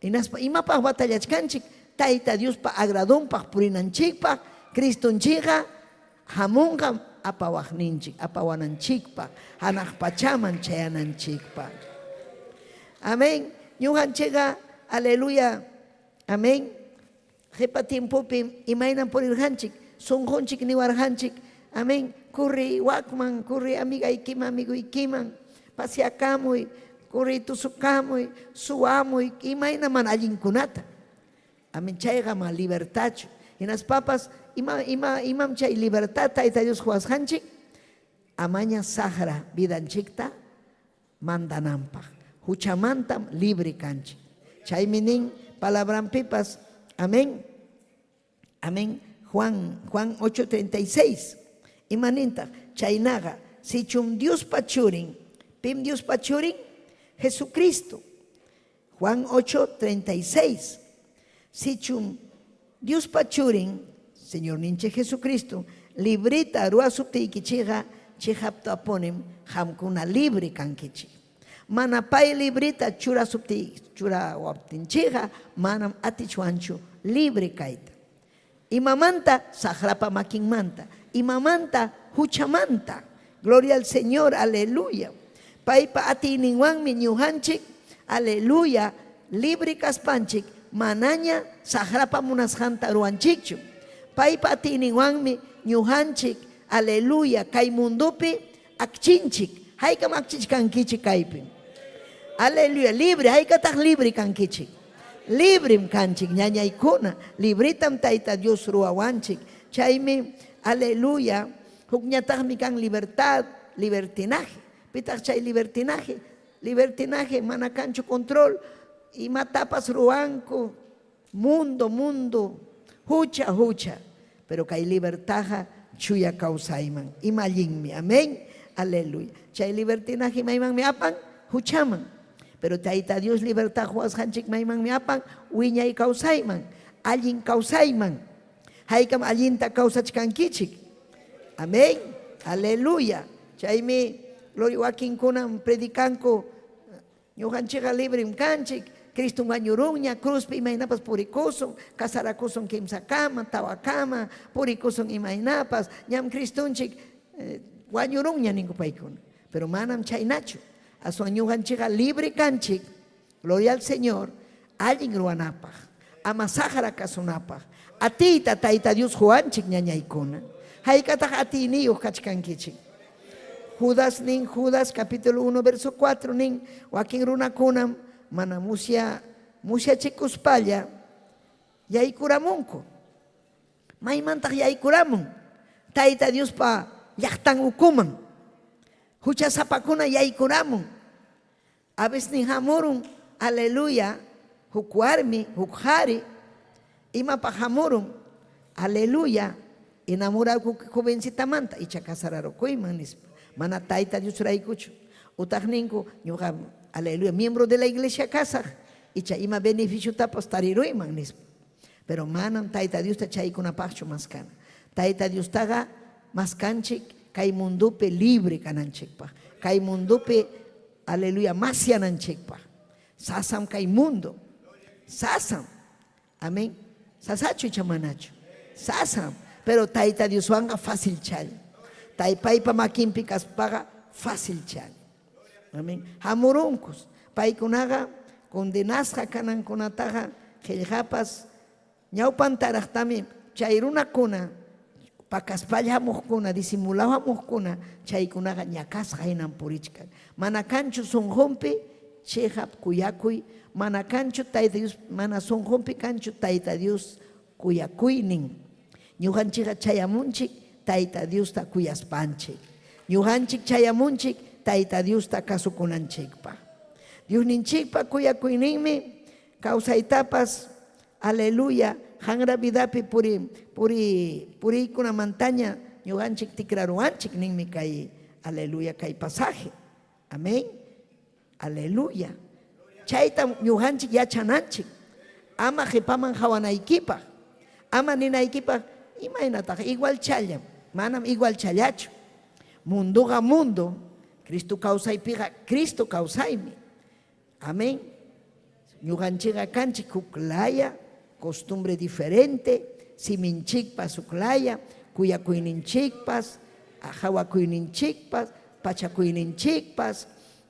Hinaspa imapaq batallachkanchik? Tayta Diospa agradonpaq purinanchikpaq, Cristonchikqa hamunqam apawaqninchik, apawananchikpaq, hanaq pachaman chayananchikpaq. Amén. Ñuqanchikqa, aleluya, amén. Qhipa tiempopim imaynam purirqanchik, sunqunchik niwarqanchik, amén, Correy wakman, correy amigaykiman, amiguykiman, paseakamuy, correy tusukamuy, suwamuy, imayna mana allinkunata. Amén, chayqa ma libertadchu. Hinaspapas, ima, ima, imam chay libertad Tayta Dios quwasqanchik? Amaña saqra vidanchikta mandananpaq. Huchamantam libre kanchik. Chaymi nin palabranpipas, amén, amén, Juan, Juan 8:36. Ima nintaq? Chaynaqa, sichum Diospa Churin, pim Diospa Churin? Jesucristo. Juan 8:36. Sichum Diospa Churin, Señorninchik Jesucristo, libreta ruwasuptiykichikqa, chiqaptapunim qamkuna libre kankichik. Mana pay libreta churawaptinchikqa, manam atichwanchu libre kayta. Imamanta? Saqrapa makinmanta. Imamanta? Huchamanta. Gloria al Señor, aleluya. Paypa atiyninwanmi ñuqanchik, aleluya, libre kaspanchik manaña saqrapa munasqanta ruwanchikchu. Paypa atiyninwanmi ñuqanchik, aleluya, kay mundopi akchinchik. Haykam akchichkankichik kaypi? Aleluya, libre, haykataq libre kankichik? Librem kanchik, ñañaykuna, libretam Tayta Dios ruwawanchik. Chaymi, aleluya, hukñataqmi kan libertad, libertinaje. Pitaq chay libertinaje? Libertinaje mana kanchu control, imatapas ruwanku, mundo, mundo, hucha, hucha. Pero kay libertadqa chuya kawsayman, ima allinmi, amén, aleluya. Chay libertinaje maymanmi apan? Huchaman. Pero Tayta Dios libertad quwasqanchik maymanmi apan? Wiñay kawsayman, allin kawsayman. Haykam allinta kawsachkankichik. Amén, aleluya. Chaymi gloria wakinkunam predicanku, ñuqanchikqa librem kanchik, Cristom wañurunña, cruzpi imaynapas purikusun, casarakusun kimsakama, tawakama, purikusun imaynapas, ñam Cristonchik wañurunña ninku paykuna. Pero manam chaynachu. Aswan ñuqanchikqa libre kanchik, gloria al Señor, allin ruwanapaq, ama saqra kasunapaq. Atiyta Tayta Dios quwanchik ñañaykuna. Haykataq atiyniyuq kachkankichik? Judas nin, Judas capítulo 1 verso 4 nin, wakin runakunam mana musya musyachikuspalla yaykuramunku. Maymantaq yaykuramun? Tayta Diospa llaqtan ukuman. Huchasapakuna yaykuramun. A veces hamurun, aleluya, huk warmi, huk qhari, imapaq hamurun, aleluya, enamorarku jovencitamanta, icha casararukuyman nispa. Mana Tayta Diosraykuchu. Utaq ninku, ñuqa, aleluya, miembro de la iglesia kasaq, icha ima beneficiotapas tariruyman nispa. Pero manam Tayta Diosta chaykunapaqchu maskana. Tayta Diostaqa maskanchik kay mundopi libre kananchikpaq, kay mundopi, aleluya, masyananchikpaq. Sasam kay mundo. Sasam. Amén. Sasachu icha manachu? Sasam. Pero Tayta Dioswanqa fácil challa. Paypa makinpi kaspaqa fácil challa. Amén. Hamurunkus. Paykunaqa Condenasqa kanankunataqa qillqapas ñawpantaraqtami chay runakuna pakaspalla hamuqkuna, disimulado hamuqkuna, chaykunaqa ñakasqa hinam purichkan. Mana kanchu sunqunpi chiqap kuyakuy, mana kanchu Tayta Dios, mana sunqunpi kanchu Tayta Dios kuyakuynin. Ñuqanchikqa chayamunchik Tayta Diosta kuyaspanchik. Ñuqanchik chayamunchik Tayta Diosta kasukunanchikpaq. Diosninchikpa kuyakuyninmi kawsaytapas, aleluya, qanra vidapi puri, puri, puriykunamantaña ñuqanchik tikraruwanchik ninmi kay, aleluya, kay pasaje. Amén. Aleluya. Chaytam ñuqanchik yachananchik. Ama qipaman qawanaykipaq. Ama ninaykipaq, imaynataq igualchallam. Manam igualchallachu. Mundoqa mundo, Cristo kawsaypiqa Cristo kawsaymi. Amén. Ñuqanchikqa kanchik huk laya, costumbre diferente, siminchikpas huk laya, kuyakuyninchikpas, hawakuyninchikpas, pachakuyninchikpas,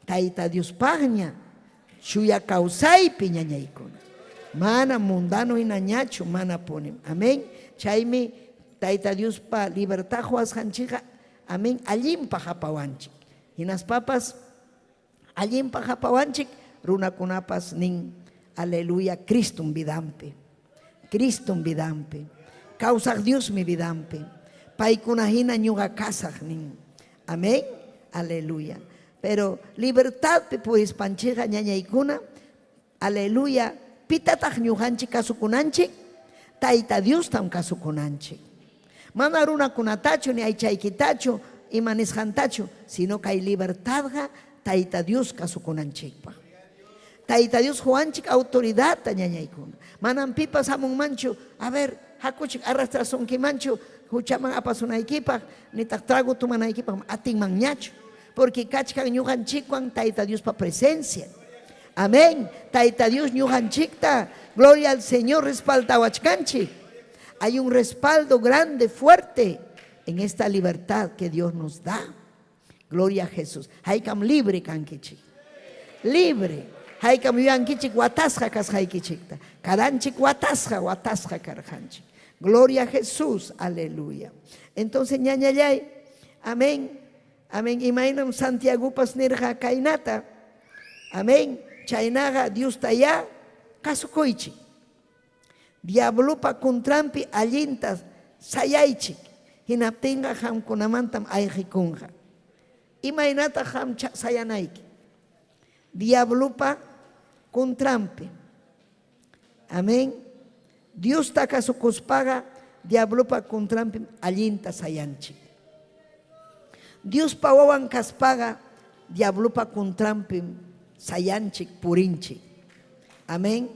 Tayta Diospaqña chuya kawsaypi ñañaykuna. Mana mundano hinañachu, manapunim. Amén. Chaymi Tayta Diospa libertad quwasqanchikqa, amén, allinpaq apawanchik. Hinaspapas Allinpaq apawanchik runakunapas nin, Aleluya, Cristom vidanpi. Cristom vidanpi. Kawsaq Diosmi vidanpi. Paykuna hina ñuqa kasaq nin. Amén. Aleluya. Pero libertadpi purispanchikqa ñañaykuna, aleluya, pitataq ñuqanchik kasukunanchik? Tayta Diostam kasukunanchik. Mana runakunatachu ni aychaykitachu ima nisqantachu, sino kay libertadqa Tayta Dios kasukunanchikpaq. Tayta Dios quwanchik autoridadta ñañaykuna. Manam pipas hamunmanchu, a ver, hakuchik arrastrasunkimanchu huchaman apasunaykipaq, nitaq trago tomanaykipaq atinmanñachu. Porque kachkan ñuqanchikwan Tayta Diospa presencia. Amén. Tayta Dios ñuqanchikta, gloria al Señor, respaldawachkanchik. Hay un respaldo grande, fuerte en esta libertad que Dios nos da. Gloria a Jesús. Haykam libre kankichik. Libre. Haykam yuyankichik watasqa kasqaykichikta. Karanchik watasqa, watasqa karqanchik. Gloria a Jesús. Aleluya. Entonces, ñañallay, amén. Amén. Imaynam Santiagopas nirqa kaynata. Amén. Chaynaqa Diosta ya kasukuychik. Diablopa contranpi allinta sayaychik, hinaptinqa qamkunamantam ayqikunqa. Imaynataq qam sayanayki? Diablopa contranpi. Amén. Diosta kasukuspaqa diablopa contranpim allinta sayanchik. Diospa wawan kaspaqa diablopa contranpim sayanchik, purinchik. Amén.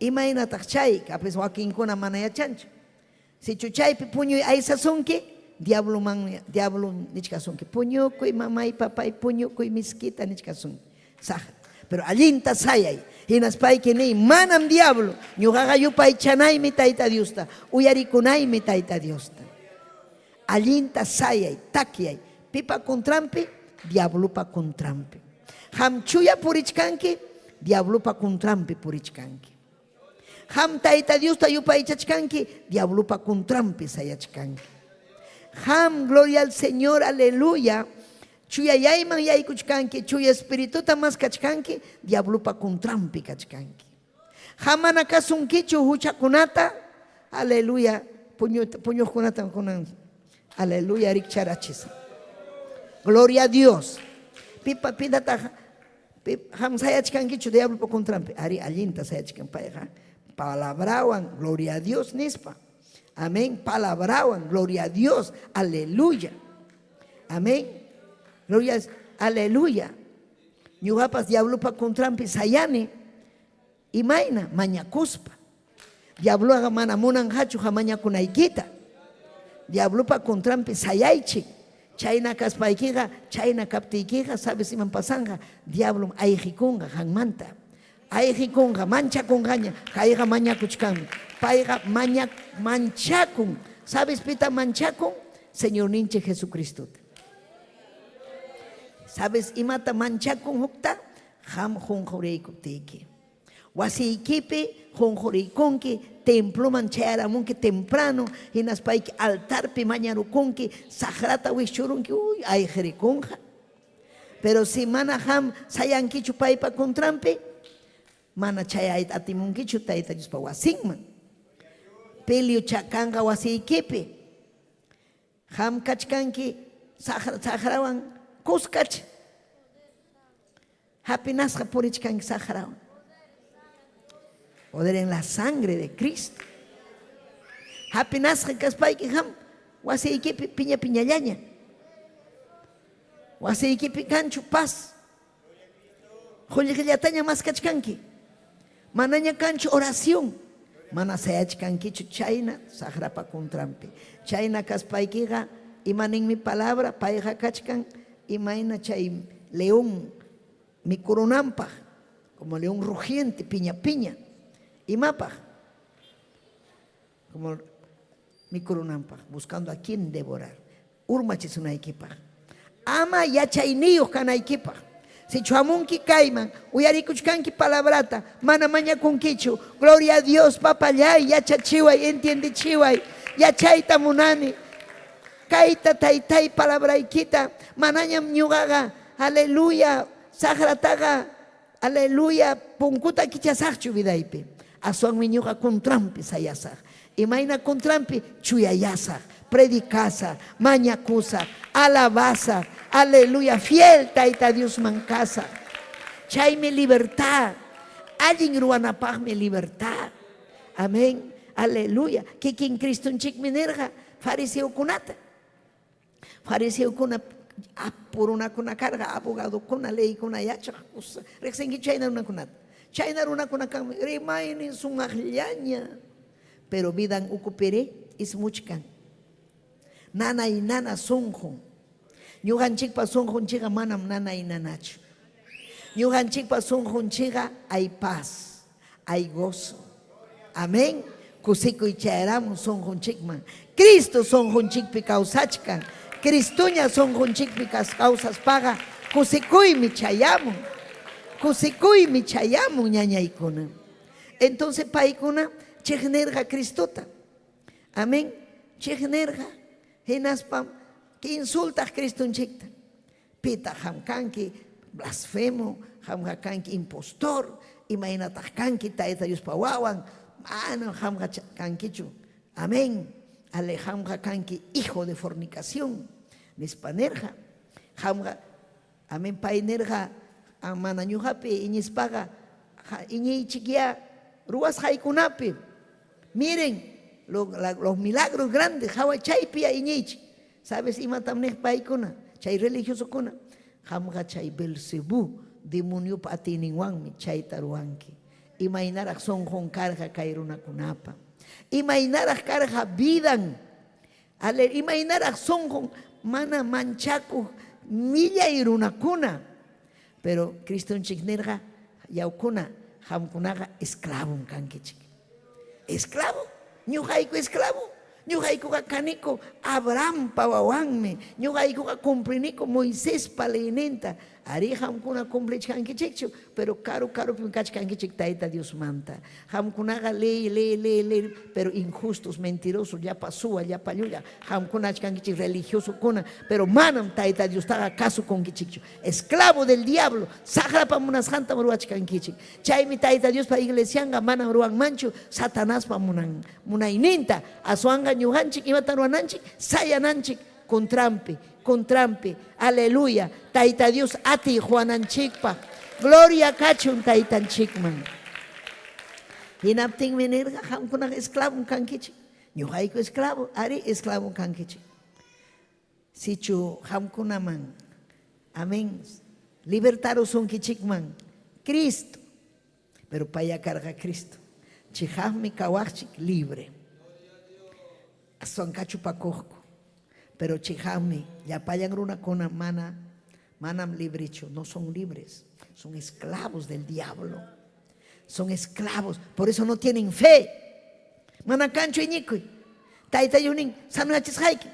Imaynataq chay? Kapis wakinkuna mana yachanchu. Sichu chaypi puñuy aysasunki, diabloman diablo nichkasunki, puñukuy mamay papay, puñukuy miskita nichkasunki. Saqra. Pero allinta sayay. Hinaspayki niy, manam diablo, ñuqaqa yupaychanaymi Tayta Diosta, uyarikunaymi Tayta Diosta. Allinta sayay, takyay. Pipa contranpi? Diablopa contranpi. Qam chuya purichkanki, diablopa contranpi purichkanki. Qam Tayta Diosta yupaychachkanki, diablopa contranpi sayachkanki. Qam, gloria al Señor, aleluya, chuyayayman yaykuchkanki, chuya espirituta maskachkanki, diablopa contranpi kachkanki. Qam mana kasunkichu huchakunata, aleluya, puñuqkunatam kunan, aleluya, rikcharachisa. Gloria a Dios. Pipa pitataq qam sayachkankichu diablopa contranpi? Ari, allinta sayachkan payqa. Palabrawan, gloria a Dios nispa. Amén. Palabrawan, gloria a Dios. Aleluya. Amén. Gloria, aleluya. Ñuqapas diablopa contranpi sayani. Imayna? Mañakuspa. Diabloqa mana munanqachu mañakunaykita. Diablopa contranpi sayaychik. Chayna kaspaykiqa, chayna kaptiykiqa, sabes imam pasanqa? Diablom ayqikunqa qanmanta. Ayqikunqa, manchakunqaña. Kayqa mañakuchkanmi. Payqa maña manchakun. ¿Sabes pita manchakun? Señorninchik Jesucristota. ¿Sabes imata manchakun hukta? Qam qunquriykuptiyki. Wasiykipi qunquriykunki, temploman chayaramunki temprano, hinaspayki altarpi mañarukunki, saqrata wischurunki, uy, ayqirikunqa. Pero si mana qam sayankichu paypa contranpi, mana chayayta atimunkichu Tayta Diospa wasinman. Pelio kanqa wasiykipi. Qam kachkanki saqra saqrawan kuskach. Hapinasqa purichkanki saqrawan. Poder en la sangre de Cristo. Hapinasqa kaspayki qam wasiykipi piña piñallaña. Wasiykipi kanchu paz. Qullqillataña maskachkanki. Manaña kanchu oración. Mana sayachkankichu chayna saqrapa contranpi. Chayna kaspaykiqa ima ninmi palabra payqa kachkan imayna chay león mikurunanpaq como león rugiente piña piña. Imapaq? Como mikurunanpaq buscando a quien devorar. Urmachisunaykipaq. Ama yachayniyuq kanaykipaq. Sichu hamunki kayman, uyarikuchkanki palabrata, mana mañakunkichu. Gloria a Dios, papallay, yachachiway, entiendechiway. Yachayta munani. Kayta taytay palabraykita, manañam ñuqaqa, aleluya, saqrataqa, aleluya, punkuta kichasaqchu vidaypi. Aswanmi ñuqa contranpi sayasaq. Imayna contranpi? Chuyayasaq, predicasaq, mañakusaq, alabasaq, aleluya, fiel Tayta Diosman kasaq. Chaymi libertad. Allin ruwanapaqmi libertad. Amén. Aleluya. Kikin Cristonchikmi nirqa fariseokunata. Fariseokuna apu runakuna karqa, abogadokuna, leykuna yachaq, riqsinki chayna runakunata. Chayna runakuna kanmi rimaynin sumaqllaña, pero vidan ukupiri ismuchkan. Nanay nana sunqun. Ñuqanchikpa sunqunchikqa manam nanay nanachu. Ñuqanchikpa sunqunchikqa hay paz, hay gozo. Amén. Kusikuy chayaramun sunqunchikman. Cristo sunqunchikpi kawsachkan. Cristoña sunqunchikpi kawsaspaqa kusikuymi chayamun. Kusikuymi chayamun ñañaykuna. Entonces paykuna chiqnirqa Cristota. Amén. Chiqnirqa. Hinaspam insultaq Cristonchikta. Pitaq qam kanki blasfemo, qamqa kanki impostor, imaynataq kanki Tayta Diospa wawan, manam qamqa kankichu. Amén. Ale qamqa kanki hijo de fornicación, nispa nirqa. Qamqa, amén, pay nirqa, mana ñuqapi iñispaqa iñiychikyá ruwasqaykunapi. Miren, los milagros grandes, hawa chaypi ya iñiychik. Sabes imatam niq paykuna, chay religiosokuna? Qamqa chay Belcebú demoniopa atiyninwanmi chayta ruwanki. Imaynaraq sunqun karqa kay runakunapa. Imaynaraq karqa vidan. Ale, imaynaraq sunqun mana manchakuq millay runakuna. Pero Cristonchik nirqa, yawkuna, qamkunaqa esclavon kankichik. Esclavo, ñuqayku esclavo. Ñuqaykuqa kaniku Abrahampa wawanmi. Ñuqaykuqa cumpliniku Moisespa leyninta. Arí, qamkuna cumplichkankichikchu, pero karu karupim kachkankichik Tayta Diosmanta. Qamkunaqa ley, ley, ley, ley, pero injustos, mentirosos, llapa suwa, llapa llulla. Qamkuna achkankichik religiosokuna, pero manam Tayta Diostaqa kasukunkichikchu. Esclavo del diablo, saqrapa munasqantam ruwachkankichik. Chaymi Tayta Diospa iglesianqa manam ruwanmanchu Satanaspa munan, munayninta. Aswanqa ñuqanchik imatan ruwananchik? Sayananchik contranpi, contranpi. Aleluya. Tayta Dios atiy quwananchikpaq. Gloria kachun Taytanchikman. Hinaptinmi nirqa, qamkunaqa esclavom kankichik. Ñuqayku esclavo, arí, esclavom kankichik. Sichu qamkunaman, amén, libertarusunkichikman Cristo, pero paya karqa Cristo, chiqaqmi kawaqchik libre. Aswan kachupakuqku, pero chiqaqmi llapallan runakuna mana manam librechu, no son libres, son esclavos del diablo. Son esclavos, por eso no tienen fe. Mana kanchu iñikuy. Tayta Dios nin, sanoyachisqayki.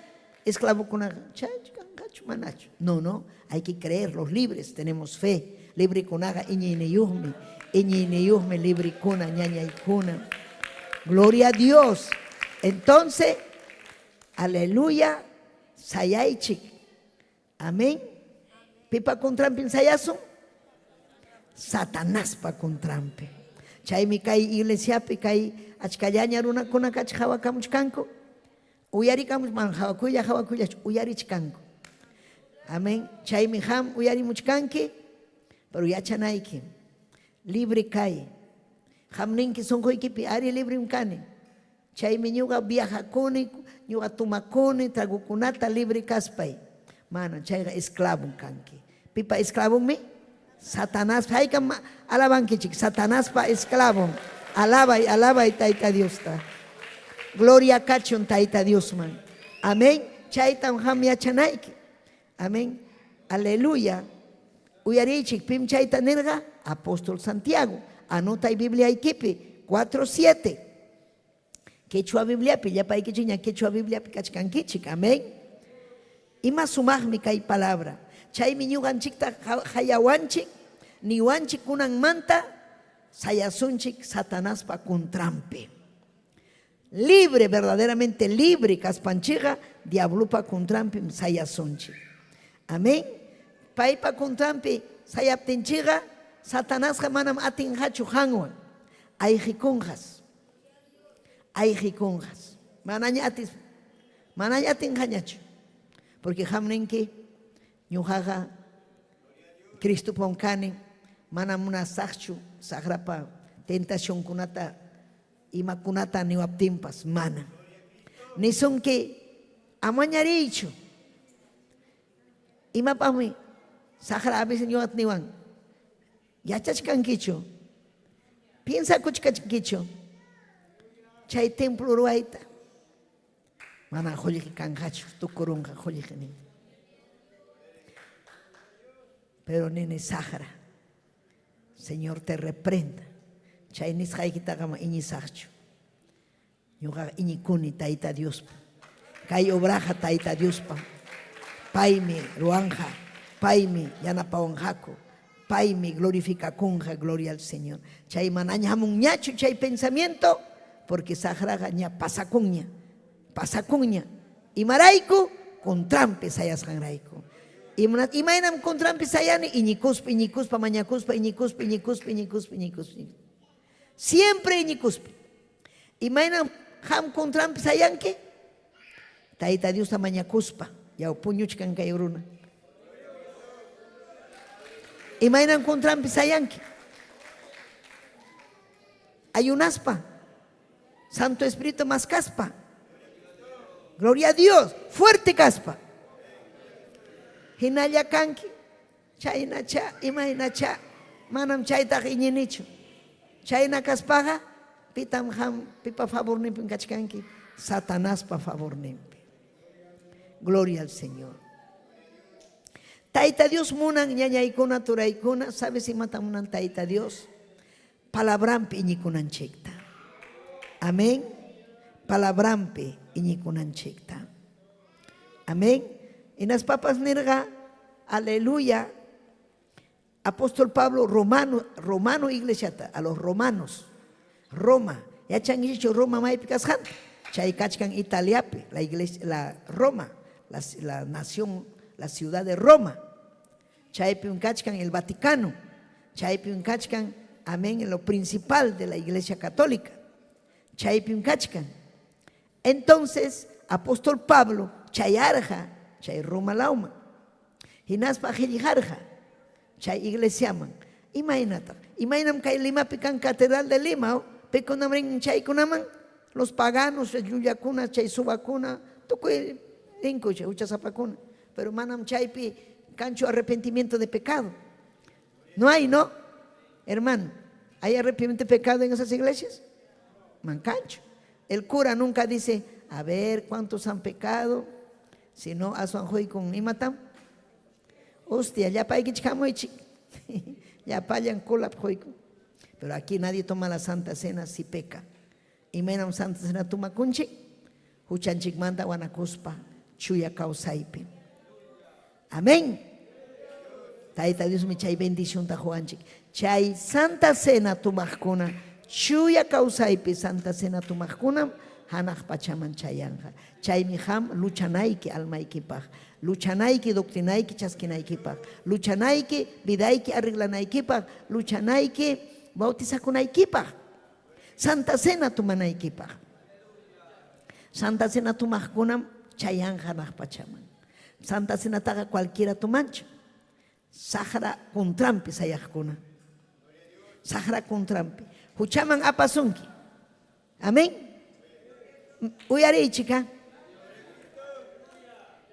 Esclavokunaqa, chaychu kanqachu, manachu. No, no, hay que creer, los libres tenemos fe. Librekunaqa iñiyniyuqmi, iñiyniyuqmi librekuna, ñañaykuna. Gloria a Dios. Entonces, aleluya, sayaychik. Amén. Pipa contranpim sayasun? Satanaspa contranpi. Chaymi kay iglesiapi kay achkallaña runakuna kachik hawakamuchkanku. Uyarikamuch man hawakuylla hawakuyllachu uyarichkanku. Amén. Chaymi qam uyarimuchkanki, pero yachanayki. Libre kay. Qam ninki sunquykipi ari librem kani. Chaymi ñuqa viajakuni, ñuqa tumakuni tragokunata libre kaspay. Mana, chayqa esclavon kanki. Pipa esclavonmi? Satanaspa. Haykam alabankichik? Satanaspa esclavon. Alabay, alabay Tayta Diosta. Gloria kachun Tayta Diosman. Amén. Chaytam qam yachanayki. Amén. Aleluya. Uyariychik, pim chayta nirqa? Apóstol Santiago. Anotay Bibliaykipi 4:7. Quechua Bibliapi, llapaykichikña Quechua Bibliapi kachkankichik. Amén. Ima sumaqmi kay palabra. Chaymi ñuqanchikta qayawanchik, niwanchik kunanmanta sayasunchik Satanaspa contranpi. Libre, verdaderamente libre kaspanchikqa diablopa contranpim sayasunchik. Amén. Paypa contranpi sayaptinchikqa Satanasqa manam atinqachu qanwan. Ayqikunqas. Ayqikunqas. Manaña atis, manaña atinqañachu. Porque qam ninki, ñuqaqa Cristopam kani, manam munasaqchu saqrapa tentacionkunata Imakunata niwaptinpas mana. Nisunki, Amañariychu. Imapaqmi saqra a veces ñuqata niwan, Yachachkankichu? Piensakuchkankichu chay templo ruwayta? Mana qullqi kanqachu, tukurunqa qullqi nin. Pero nini saqra. Señor te reprenda. Chay nisqaykitaqa ama iñisaqchu. Ñuqaqa iñikuni Tayta Diospa. Kay obraqa Tayta Diospa. Paymi ruwanqa, paymi yanapawanqaku, paymi glorificakunqa, gloria al Señor. Chay manaña hamunñachu chay pensamiento, porque saqraqa ña pasakunña, pasakunña. Imarayku? Contranpi sayasqanrayku. Imaynam contranpi sayani? Iñikuspa, iñikuspa, mañakuspa, iñikuspa, iñikuspa, iñikuspa, iñikuspa. Siempre iñikuspa. Imaynam qam contranpi sayanki? Tayta Diosta mañakuspa. Yaw puñuchkan kay runa. Imaynam contranpi sayanki? Ayunaspa. Santo Espíritu maskaspa. Gloria a Dios. Fuerte kaspa. Hinalla kanki. Chaynacha, imaynacha, manam chaytaqa iñinichu. Chayna kaspaqa, pitam qam, pipa favorninpim kachkanki? Satanaspa favorninpi. Gloria al Señor. Tayta Dios munan ñañaykuna, turaykuna, ¿sabes imata munan Tayta Dios? Palabranpi iñikunanchikta. Amén. Palabranpi iñikunanchikta. Amén. Hinaspapas nirqa, aleluya, apóstol Pablo romano, romano iglesiata, a los romanos, Roma, yachankichikchu Roma maypi kasqanta? Chay kachkan Italiapi, la iglesia, la Roma, la, la nación, la ciudad de Roma. Chaypim kachkan el Vaticano, chaypim kachkan, amén, lo principal de la Iglesia Católica. Chaypim kachkan. Entonces, apóstol Pablo chayarqa chay Roma lawman. Hinaspa qillqarqa chay iglesiaman. Imaynataq? Imaynam kay Limapi kan Catedral de Lima? Pikunam rin chaykunaman? Los paganos, llullakuna, chay suwakuna, tukuy rinku chay huchasapakuna. Pero manam chaypi kanchu arrepentimiento de pecado. No hay, ¿no? Hermano, ¿hay arrepentimiento de pecado en esas iglesias? Mancancho. El cura nunca dice, a ver cuántos han pecado, sino aswan con imatam. Hostia, llapaykichik hamuychik. Llapallan kulap huyku. Pero aquí nadie toma la Santa Cena si peca. Imaynam Santa Cena tumakunchik? Huchanchikmanta wanakuspa chuya kawsaypi. Amén. Tayta Diosmi chay bendicionta quwanchik. Chay Santa Cena tumaqkuna, chuya kawsaypi Santa Cena tumaqkunam hanaq pachaman chayanqa. Chaymi qam luchanayki almaykipaq, luchanayki doctrinayki chaskinaykipaq, luchanayki vidayki arreglanaykipaq, luchanayki bautizakunaykipaq, Santa Cena tumanaykipaq. Santa Cena tumaqkunam chayanqa hanaq pachaman. Santa Cenataqa cualquiera tumanchu. Saqra contranpi sayaqkuna. Saqra contranpi. Huchaman apasunki. Amén. Uyariychik, ha?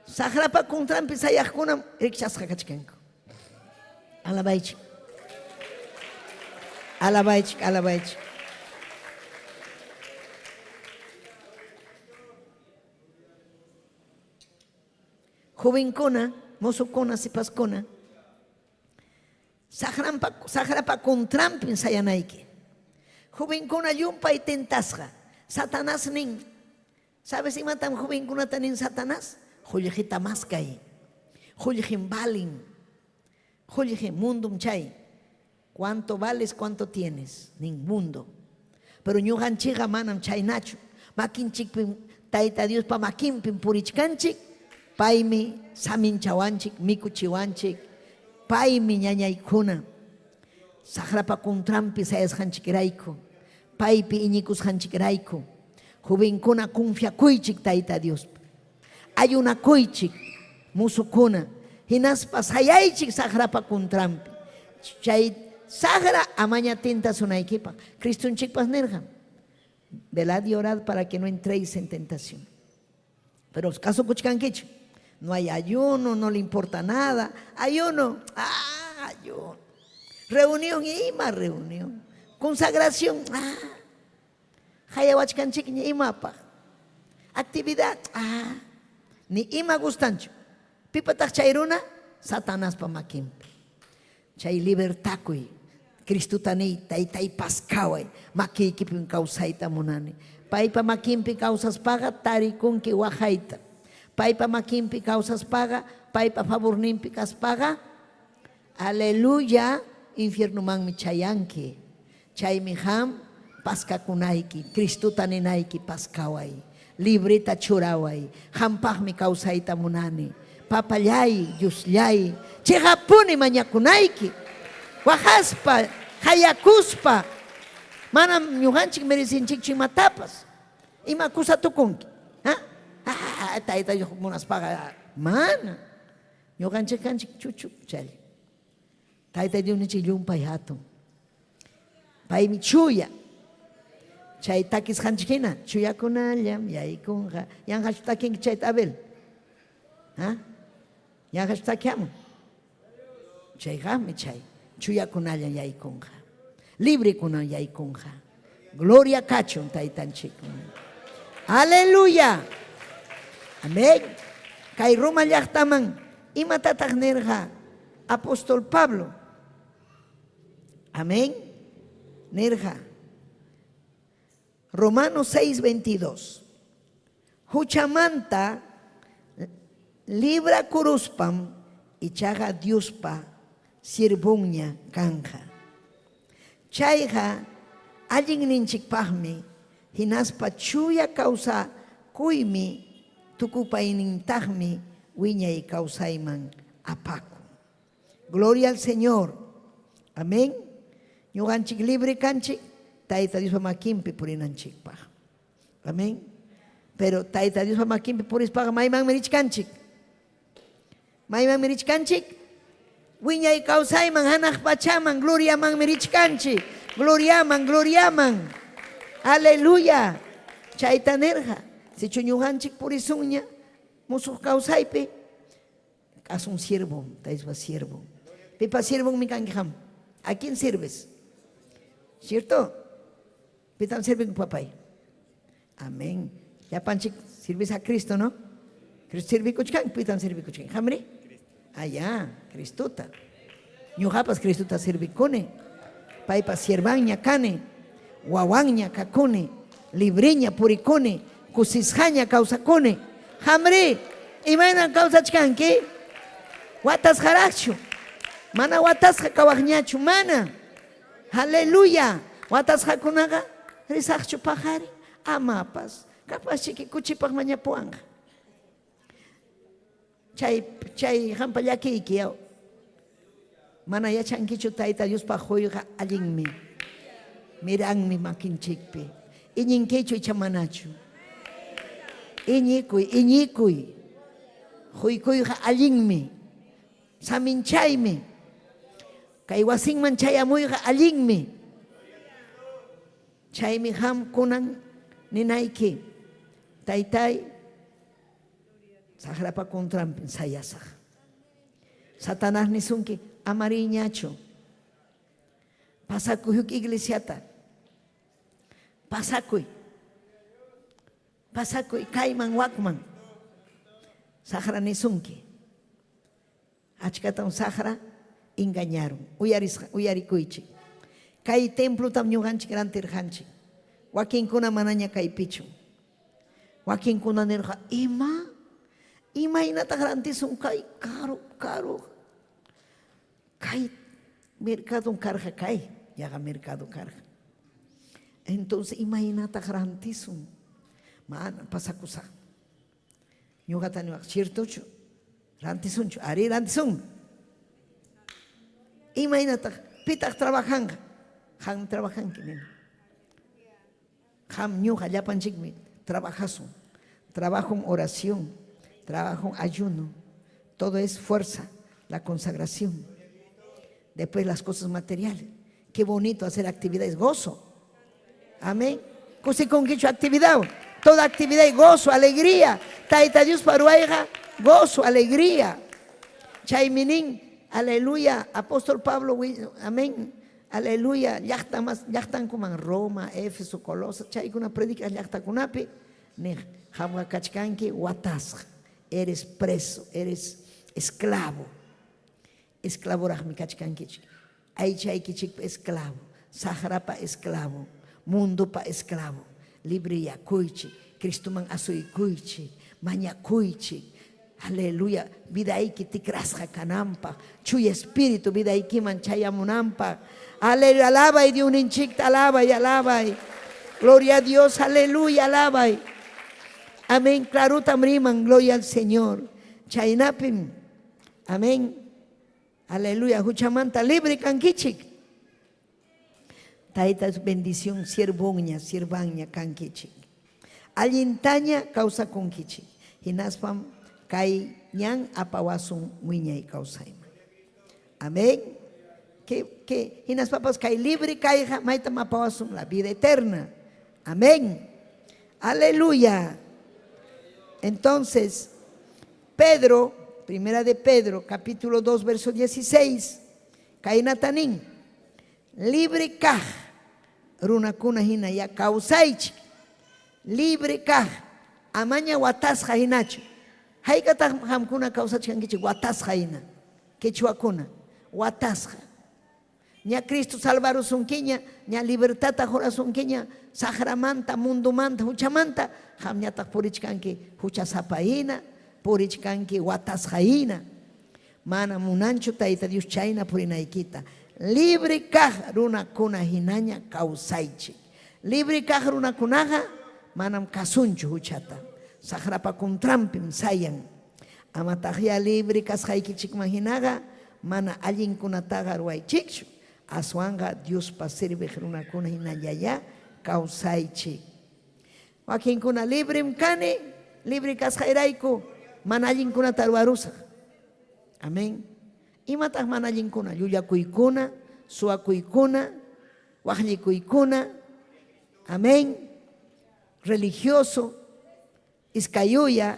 Saqrapa contranpi sayaqkunam rikchasqa kachkanku. Alabaychik. Alabaychik, alabaychik. Jovenkuna, mozokuna, sipaskuna, saqrampa, saqrapa contranpin sayanayki. Jovenkuna llumpay tentasqa. Satanás nin, ¿sabes imatam jovenkunata nin Satanás? Qullqita maskay. Qullqim valin. Qullqi mundum chay. Cuánto vales, cuánto tienes, nin mundo. Pero ñuqanchikqa manam chaynachu. Makinchikpim Tayta Diospa makinpim purichkanchik, paymi saminchawanchik, mikuchiwanchik, paymi ñañaykuna. Saqrapa contranpi sayasqanchikrayku, paypi iñikusqanchikrayku, jovenkuna confiakuychik Tayta Diospi. Ayunakuychik, musukuna, hinaspa sayaychik saqrapa contranpi. Chay saqra amaña tentasunaykipaq. Cristonchikpas nirqam, velad y orad para que no entréis en tentación. Pero kasukuchkankichu. No hay ayuno, no le importa nada. Ayuno, ah, ayuno. Reunión, ima reunión. Consagración, ah. Qayawachkanchikña imapaq. Actividad, ah, ni ima gustanchu. Pipataq chay runa? Satanaspa makinpi. Chay libertakuy. Cristuta niy, taytay paskaway, makiykipim kawsayta munani. Paypa makinpi kawsaspaqa tarikunki waqayta. Paypa makinpi kawsaspaqa, paypa favorninpi kaspaqa, aleluya, infiernumanmi chayanki. Chaymi qam paskakunayki, Cristuta ninayki, Paskaway, libreta churaway, qampaqmi kawsayta munani. Papallay, Diosllay, cheqapuni mañakunayki, waqaspa, qayakuspa, manam ñuqanchik merecinchikchu imatapas. Ima kusa tukunki? Ha? Ha, Tayta Dios munaspaqa, mana. Ñuqanchik kanchik chuchu challa. Tayta Diosninchik llumpay hatun. Paymi chuya. Chay takisqanchik hina chuyakunallam yaykunqa. Yanqachu takinki chayta Abel? Ha? Yanqachu takiamun? Chayqami chay chuyakunallam yaykunqa. Librekunan yaykunqa. Gloria kachun taytanchikman. Aleluya. Amén. Kay Roma llaqtaman imatataq nirqa apóstol Pablo? Amén. Nirqa. Romanos 6:22. Huchamanta librakuruspam ichaqa Diospa siervonña kanqa. Chayqa allinninchikpaqmi hinaspa chuya kawsakuymi tukupaynintaqmi wiñay kawsayman apakun. Gloria al Señor. Amén. Ñuqanchik libre kanchik Tayta Diospa makinpi purinanchikpaq. Amén. Pero Tayta Diospa makinpi purispaqa maymanmi richkanchik? Maymanmi richkanchik? Wiñay kawsayman, hanaq pachaman, gloriamanmi richkanchik. Gloriaman, gloriaman. Aleluya. Chayta nirqa. Sichu ñuqanchik purisunña musuq kawsaypi, kasun siervo, Tayta siervo. Pipa siervonmi kanki qam? ¿A quién sirves? ¿Cierto? Pitam sirven papay? Amén. Llapanchik sirves a Cristo, ¿no? Cristo sirvikuchkan, pitam sirvikuchkan. Qamri? Allá, Cristuta. Ñuqapas Cristuta sirvikuni. Paypa siervanña kani, wawanña kakuni, libreña purikuni, kusisqaña kawsakuni. Qamri, imaynam kawsachkanki? Watasqaraqchu? Mana watasqa kawaqñachu, mana. Aleluya. Watasqakunaqa risaqchu paqarin, amapas. Capazchiki kuchipaq mañapuwanqa. Chay chay qampa llakiyki yaw. Mana yachankichu Tayta Diospaq quyqa allinmi. Miranmi makinchikpi. Iñinkichu icha manachu? Iñikuy, iñikuy. Quykuyqa allinmi. Saminchaymi. Kay wasinman chayamuyqa allinmi. Chaymi qam kunan ninayki, Taytay, saqrapa contranpim sayasaq. Satanás nisunki, ama riyñachu. Pasakuy huk iglesiata. Pasakuy. Pasakuy kayman wakman. Saqra nisunki. Achkatam saqra engañarun. Uyarisqa, uyarikuychik. Kay templotam ñuqanchik rantirqanchik. Wakinkuna manaña kaypichu. Wakinkuna nirqa, ima? Imaynataq rantisun kay karu, karu? Kay mercadon karqa kay, yaqa mercado karqa. Entonces, imaynataq rantisun? Mana pasakusaq. Ñuqata niwaq, ciertochu? Rantisunchu? Arí, rantisunmi. Imaynataq? Pitaq trabajanqa? Qam trabajanki nini. Qam ñuqa llapanchikmi trabajasun. Trabajo en oración, trabajo en ayuno. Todo es fuerza, la consagración. Después las cosas materiales. Qué bonito hacer actividades, gozo. Amén. Kusikunkichu actividad. Toda actividad y gozo, alegría. Tayta Diospa ruwayqa gozo, alegría. Chaymi nin, aleluya, apóstol Pablo, amén. Aleluya, llaqta mas llaqtankuman Roma, Éfeso, Colosa, chaykuna predicaq llaqtakunapi niq, qamqa kachkanki watasqa, eres preso, eres esclavo. Esclavoraqmi kachkankichik. Aychaykichikpa esclavo, saqrapa esclavo, mundopa esclavo. Libreyakuychik, Cristoman asuykuychik, mañakuychik. Aleluya, vidayki tikrasqa kananpaq, Chuya Espíritu vidaykiman chayamunanpaq. Aleluya, alabay Diosninchikta, alabay, alabay. Gloria a Dios, aleluya, alabay. Amén, clarotam riman, gloria al Señor. Chaynapim, amén. Aleluya, huchamanta libre kankichik. Tayta bendición siervoña, siervaña kankichik. Allintaña kawsakunkichik. Hinaspam kay ñan apawasun wiñay kawsayman. Amén. Que, que hinaspapas kay libre kayqa maytam apawasun la vida eterna. Amén. Aleluya. Entonces, Pedro, primera de Pedro, capítulo 2, verso 16, kaynata nin, libre kaq runakuna hina ya kawsaychik, libre kaq, amaña watasqa hinachu. Haykataq qamkuna kawsachkankichik watasqa hina, quechuakuna, watasqa. Ña Cristo salvarusunkiña, ña libertadta qurasunkiña, saqramanta, mundomanta, huchamanta, qamñataq purichkanki huchasapa hina, purichkanki watasqa hina. Mana munanchu Tayta Dios chayna purinaykita. Libre kaq runakuna hinaña kawsaychik. Libre kaq runakunaqa manam kasunchu huchata. Saqrapa contranpim sayan. Amataqyá libre kasqaykichikman hinaqa mana allinkunataqa ruwaychikchu, aswanqa Diospa serviq runakuna hinallayá kawsaychik. Wakinkuna librem kani, libre kasqayrayku mana allinkunata ruwarusaq. Amén. Imataq mana allinkuna? Llullakuykuna, suwakuykuna, waqllikuykuna. Amén. Religioso, iskayuya,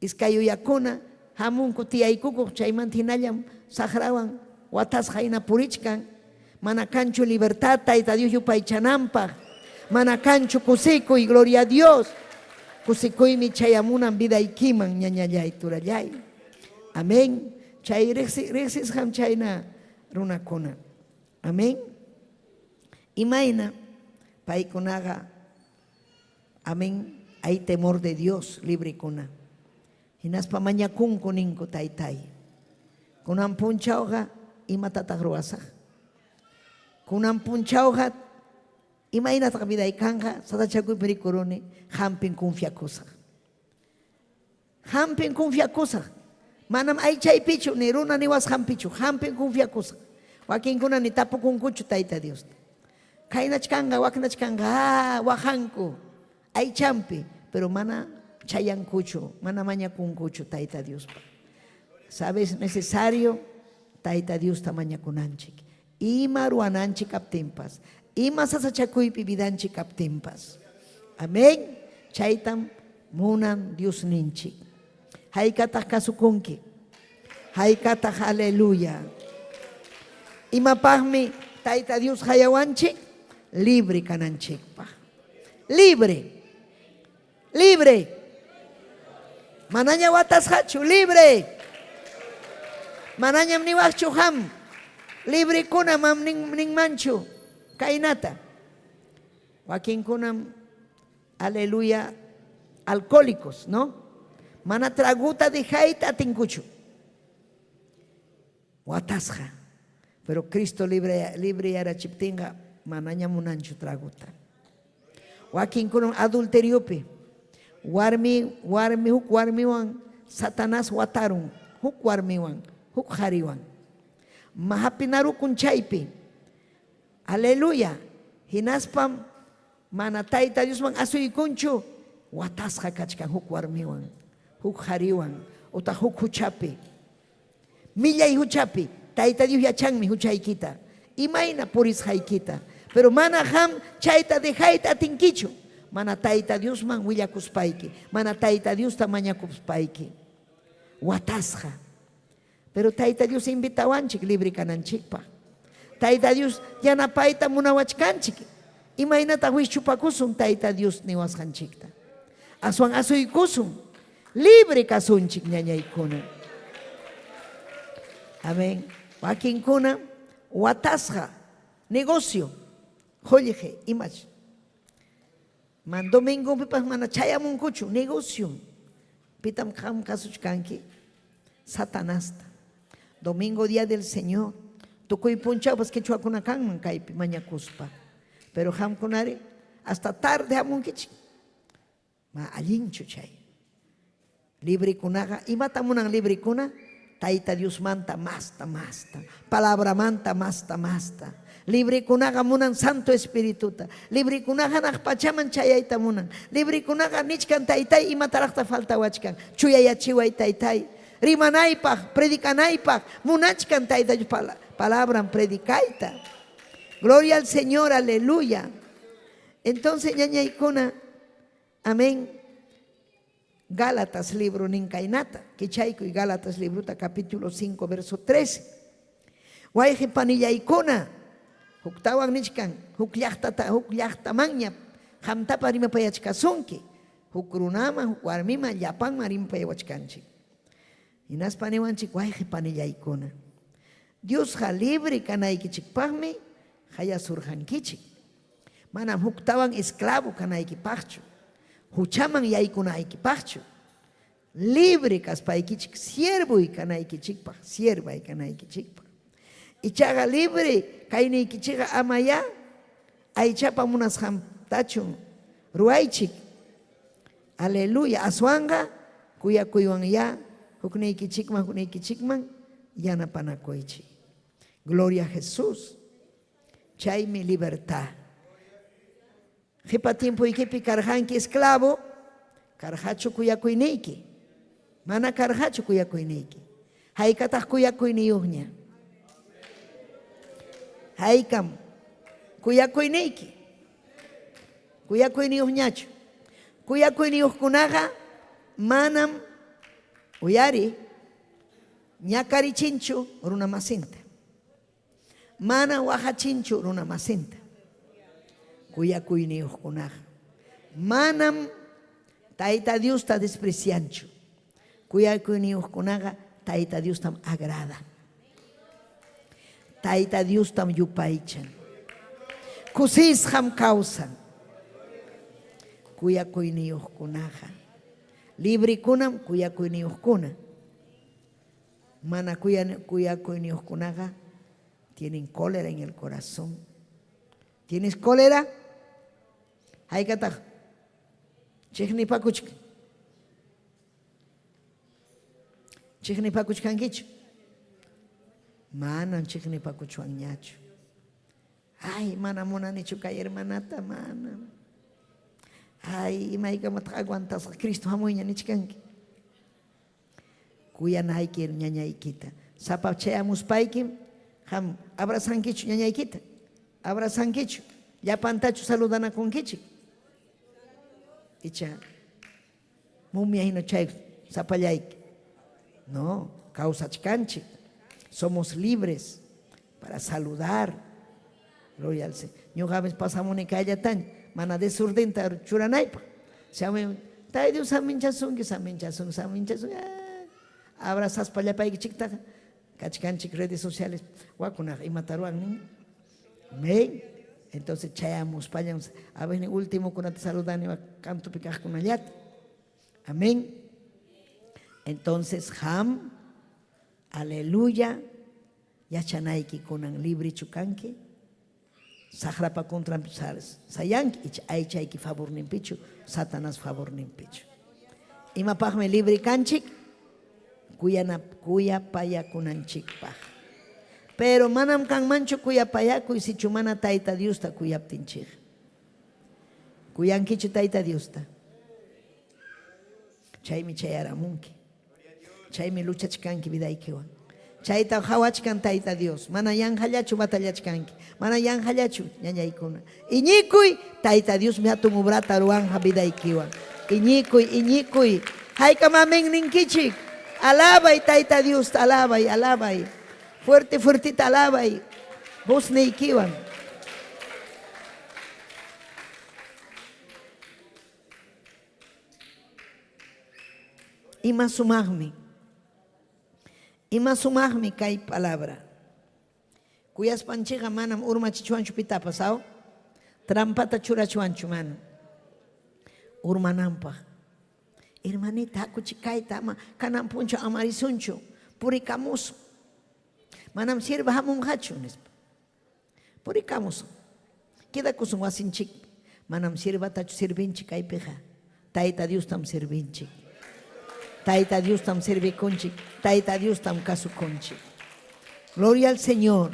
iskayuyakuna hamunku tiyaykukuq chaymanta hinallam saqrawan watasqa hina purichkan. Mana kanchu libertad Tayta Dios yupaychananpaq. Mana kanchu kusikuy, gloria a Dios. Kusikuymi chayamunan vidaykiman, ñañallay, turallay. Amén. Chay riqsisqam chayna runakuna. Amén. Imayna paykunaqa, amén, hay temor de Dios, librekuna. Hinaspa mañakunku ninku, Taytay. Kunan punchawqa imatataq ruwasaq? Kunan punchawqa imaynataq viday kanqa? Sasachakuypi rikuruni, qampin confiakusaq. Qampin confiakusaq. Manam aychaypichu ni runa niwasqanpichu, qampin confiakusaq. Wakinkuna ni tapukunkuchu Tayta Diosta. Kaynach kanqa, waknach kanqa, ah, waqanku aychanpi, pero mana chayankuchu, mana mañakunkuchu Tayta Diospa. Sabes, necesario Tayta Diosta mañakunanchik. Ima ruwananchik kaptinpas, ima sasachakuypi vidanchik kaptinpas. Amén. Chaytam munan Diosninchik. Haykataq kasukunki? Haykataq aleluya. Imapaqmi Tayta Dios hayawanchik? Libre kananchikpaq. Libre. Libre. Manaña watasqachu, libre. Manañam niwaqchu qam. Librekuna mam ninmanchu kaynata. Wakinkunam, aleluya, alcohólicos, ¿no? Mana traguta dejayta atinkuchu. Watasqa. Pero Cristo libre libreyarachiptinqa manaña munanchu traguta. Wakinkunam adulteriopi warmi warmi huk warmiwan Satanás watarun, huk warmiwan, huk qariwan. Hapinarukun chaypi. Aleluya. Hinaspam mana Tayta Diosman asuykunchu, watasqa kachkan huk warmiwan, huk qariwan, utaq huk huchapi. Millay huchapi, Tayta Dios yachanmi huchaykita, imayna purisqaykita. Pero mana qam chayta dejayta atinkichu, mana Tayta Diosman willakuspayki, mana Tayta Diosta mañakuspayki. Watasqa. Pero Tayta Dios invitawanchik libre kananchikpaq. Tayta Dios yanapayta munawachkanchik. Imaynataq wischupakusun Tayta Dios niwasqanchikta? Aswan asuykusun. Libre kasunchik ñañaykuna. Amén. Wakinkuna watasqa negocio, qullqi, imach. Man domingopipas mana chayamunkuchu negocio. Pitam qam kasuchkanki? Satanasta. Domingo día del Señor. Tukuy punchawpas quechuakuna kanman kaypi mañakuspa. Pero qamkunari hasta tarde hamunkichik. Ma allinchu chay. Librekunaqa, imata munan librekuna? Tayta Diosmanta masta masta, palabramanta masta masta. Librekunaqa munan Santo Espirituta. Librekunaqa hanaq pachaman chayayta munan. Librekunaqa nichkan, Taytay, imataraqtaq faltawachkan? Chuyayachiway, Taytay. Rimanaypaq, predicanaypaq, munachkan Tayta Dios palabran predicayta. Gloria al Señor, aleluya. Entonces, ñañaykuna, amén. Gálatas libro nin kaynata, kichaykuy Gálatas librota capítulo 5 verso 13. Wayqi panillaykuna, huktawan nichkan, huk llaqtata, huk llaqtamanña qamtapa rimapayachkasunki, huk runaman, huk warmiman, llapanman rimapayawachkanchik. Hinaspa niwanchik, wayqi panillaykuna, Diosqa libre kanaykichikpaqmi qayasurqankichik. Manam huktawan esclavo kanaykipaqchu, huchaman yaykunaykipaqchu. Libre kaspaykichik siervoy kanaykichikpaq, siervay kanaykichikpaq. Ichaqa libre kayniykichikqa amayá aychapa munasqantachu ruwaychik. Aleluya! Aswanqa kuyakuywanyá hukniykichikman hukniykichikman yanapanakuychik. Gloria a Jesús. Chaymi libertad. Qhipa tiempoykipi karqanki esclavo, karqachu kuyakuyniyki? Mana karqachu kuyakuyniyki. Haykataq kuyakuyniyuqña? Haykam kuyakuyniyki? Kuyakuyniyuqñachu? Kuyakuyniyuqkunaqa manam uyari ñakarichinchu runamasinta. Mana waqachinchu runamasinta. Kuyakuyniyuqkunaqa manam Tayta Diosta desprecianchu. Kuyakuyniyuqkunaqa Tayta Diostam agradan. Tayta Diostam yupaychan. Kusisqam kawsan. Kuyakuyniyuqkunaqa librekunam kuyakuyniyuqkuna. Mana kuyakuyniyuqkunaqa tienen cólera en el corazón. ¿Tienes cólera? Haykataq chiqnipakuchkan? Chiqnipakuchkankichu? Manam chiqnipakuchwanñachu. Ay, mana munanichu kay hermanata, manam. Ay, imaykamataq aguantasaq Cristo hamuyña nichkanki. Kuyanayki ñañaykita. Sapa chayamuspaykim qam abrazankichu ñañaykita? Abrazankichu? Llapantachu saludanakunkichik? Icha mumia hina chay sapallayki. No, kawsachkanchik. Somos libres para saludar. Gloria al Señor. Ñuqapis pasamuni kayllataña, mana desordenta churanaypaq. Chaymi, Tayta Dios saminchasunki, saminchasunki, saminchasunki. Ah, abrazaspa llapaykichiktaqa kachkanchik redes sociales. Wakunaqa imata ruwan nin. Amén. Entonces chayamuspallam a veces últimokunata saludani kantupi kaqkunallata. Amén. Entonces, ham, aleluya, yachanayki kunan librichu kanki, saqrapa contranpi sayanki, icha aychayki favorninpichu, Satanás favorninpichu. Imapaqmi libre kanchik? Kuyana, kuyapayakunanchikpaq. Pero manam kanmanchu kuyapayakuy sichu mana Tayta Diosta kuyaptinchik. Kuyankichu Tayta Diosta? Chaymi chayaramunki. Chaymi luchachkanki vidaykiwan. Chayta qawachkan Tayta Dios. Mana yanqallachu batallachkanki. Mana yanqallachu ñañaykuna. Iñikuy, Tayta Diosmi hatun obrata ruwanqa vidaykiwan. Iñikuy, iñikuy. Haykam amén ninkichik. Alabay Tayta Diosta, alabay, alabay. Fuerte, fuertita alabay. Vozniykiwan. Ima sumaqmi. Ima sumaqmi kay palabra. Kuyaspanchikqa manam urmachichwanchu pitapas, aw? Trampata churachwanchu manam. Urmananpaq. Hermanita, hakuchik kayta ama kanan punchaw amarisunchu, purikamusun. Manam sierva hamunqachu, nispa. Purikamusun. Quedakusun wasinchikpi. Manam siervatachu servinchik kaypiqa. Tayta Diostam servinchik. Tayta Diostam servikunchik. Tayta Diostam kasukunchik. Gloria al Señor.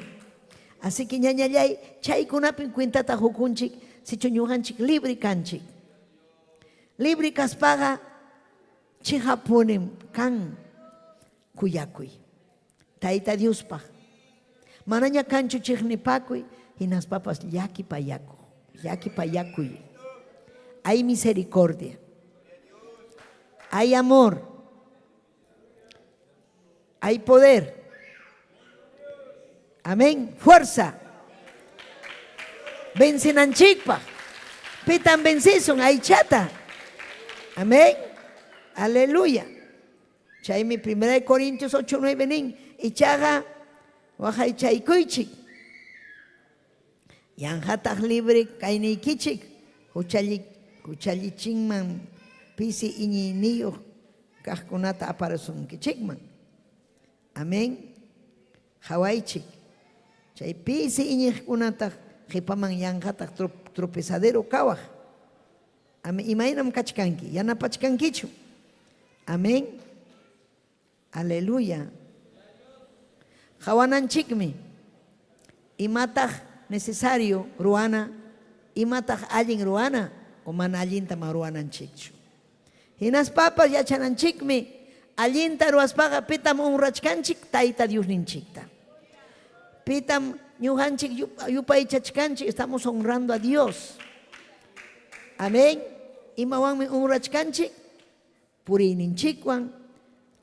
Así que ñañallay, chaykunapim cuentata qukunchik sichu ñuqanchik libre kanchik. Libre kaspaqa chiqapunim kan kuyakuy. Tayta Diospaq. Manaña kanchu chiqnipakuy, hinaspapas llakipayakuq, llakipayakuy. Hay misericordia. Hay amor. Hay poder. Amén. Fuerza. Vencenanchikpaq. Pitan vencisun aychata. Amén. Aleluya. Chaymi 1 Corintios 8, 9 nin, ichaqa waqaychaykuychik, yanqataq libre kayniykichik huchallichinman pisi iñiyniyuq kaqkunata aparasunkichikman. Amén. Qawaychik. Chay pisi iñiqkunataq qhipaman yanqataq tropezadero kawaq. Amén. Imaynam kachkanki? Yanapachkankichu? Amén. Aleluya. Qawananchikmi imataq necesario ruwana, imataq allin ruwana o mana allinta ma ruwananchikchu. Hinaspapas yachananchikmi allinta ruwaspaqa pitam honrachkanchik? Tayta Diosninchikta. Pitam ñuqanchik yupaychachkanchik? Estamos honrando a Dios. Amén. Imawanmi honrachkanchik? Puriyninchikwan,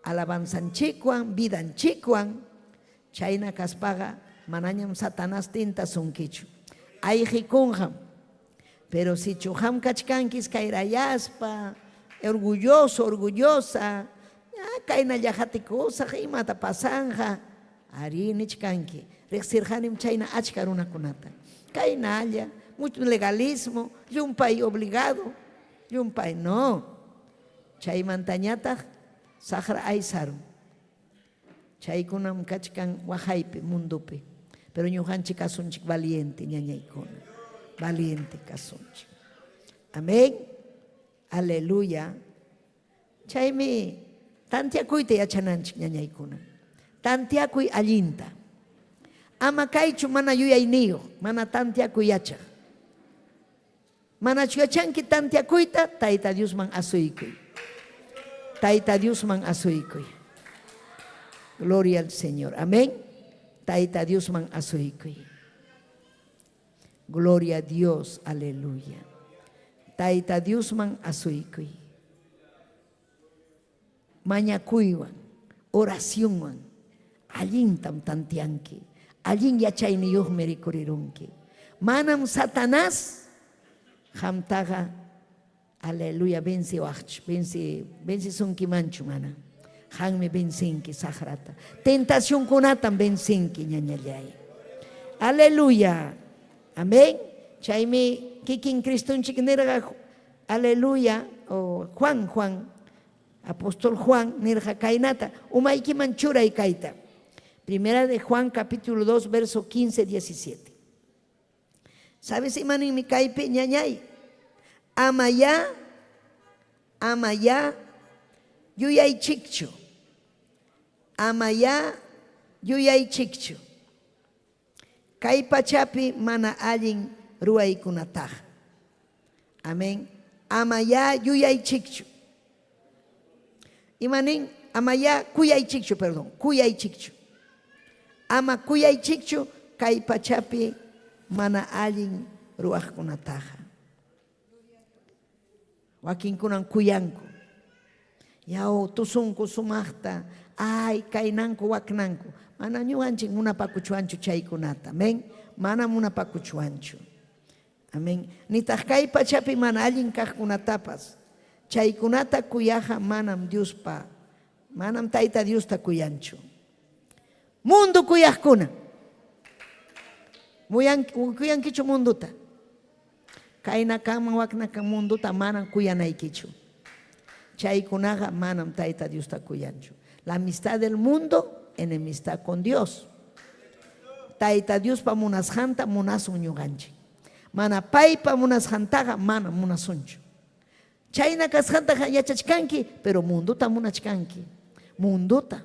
alabanzanchikwan, vidanchikwan. Chayna kaspaqa manañam Satanás tentasunkichu. Ayqikunqam. Pero sichu qam kachkanki iskayrayaspa, orgulloso, orgullosa, kaynalla qatikusaq, imata pasanqa, arí nichkanki. Riqsirqanim chayna achka runakunata. Kaynalla, mucho legalismo, llumpay obligado, llumpay, no. Chaymantañataq saqra aysarun. Chaykunam kachkan waqaypi, mundopi. Pero ñuqanchik kasunchik valiente, ñañaykuna. Valiente kasunchik. Amén. Aleluya. Chaymi tantiakuyta yachananchik, ñañaykuna. Tantiakuy allinta. Ama kaychu mana yuyayniyuq, mana tantiakuy yachaq. Manachu yachanki tantiakuyta? Tayta Diosman asuykuy. Tayta Diosman asuykuy. Gloria al Señor. Amén. Tayta Diosman asuykuy. Gloria a Dios. Aleluya. Tayta Diosman asuykuy. Mañakuywan, oracionwan allintam tantianki, allin yachayniyuqmi rikurirunki. Manam Satanás qamtaqa, aleluya, vencewaqchu, vence, vencesunkimanchu mana. Qanmi vencenki saqrata. Tentacionkunatam vencenki, ñañallay. Aleluya. Amén. Chaymi kikin Cristonchik nirqa, aleluya, o Juan, Juan, apóstol Juan nirqa kaynata, umaykiman churay kayta. Primera de Juan capítulo 2, verso 15, 17. ¿Sabes imaninmi kaypi ñañay? Ama ya, ama ya, yuyaychikchu. Ama ya, yuyaychikchu. Kay pachapi mana allin ruwaykunataqa. Amén. Amayá yuyaychikchu. Ima nin? Amayá kuyaychikchu, perdón, kuyaychikchu. Ama kuyaychikchu kay pachapi mana allin ruwaqkunataqa. Wakinkunan kuyanku. Yaw, tusunku sumaqta. Ay, kaynanku, waknanku. Mana ñuqanchik munapakuchwanchu chaykunata. Amén. Mana munapakuchwanchu. Amén. Nitaq kay pachapi mana allin kaqkunatapas. Chaykunata kuyaqa manam Diospa, manam Tayta Diosta kuyanchu. Mundo kuyaqkuna. Kuyankichu mundota? Kayna kanman wakna kan mundota manam kuyanaykichu. Chaykunaqa manam Tayta Diosta kuyanchu. La amistad del mundo, enemistad con Dios. Tayta Diospa munasqanta munasun ñuqanchik. Mana paypa munasqantaqa mana munasunchu. Chayna kasqantaqa yachachkanki, pero mundota munachkanki. Mundota.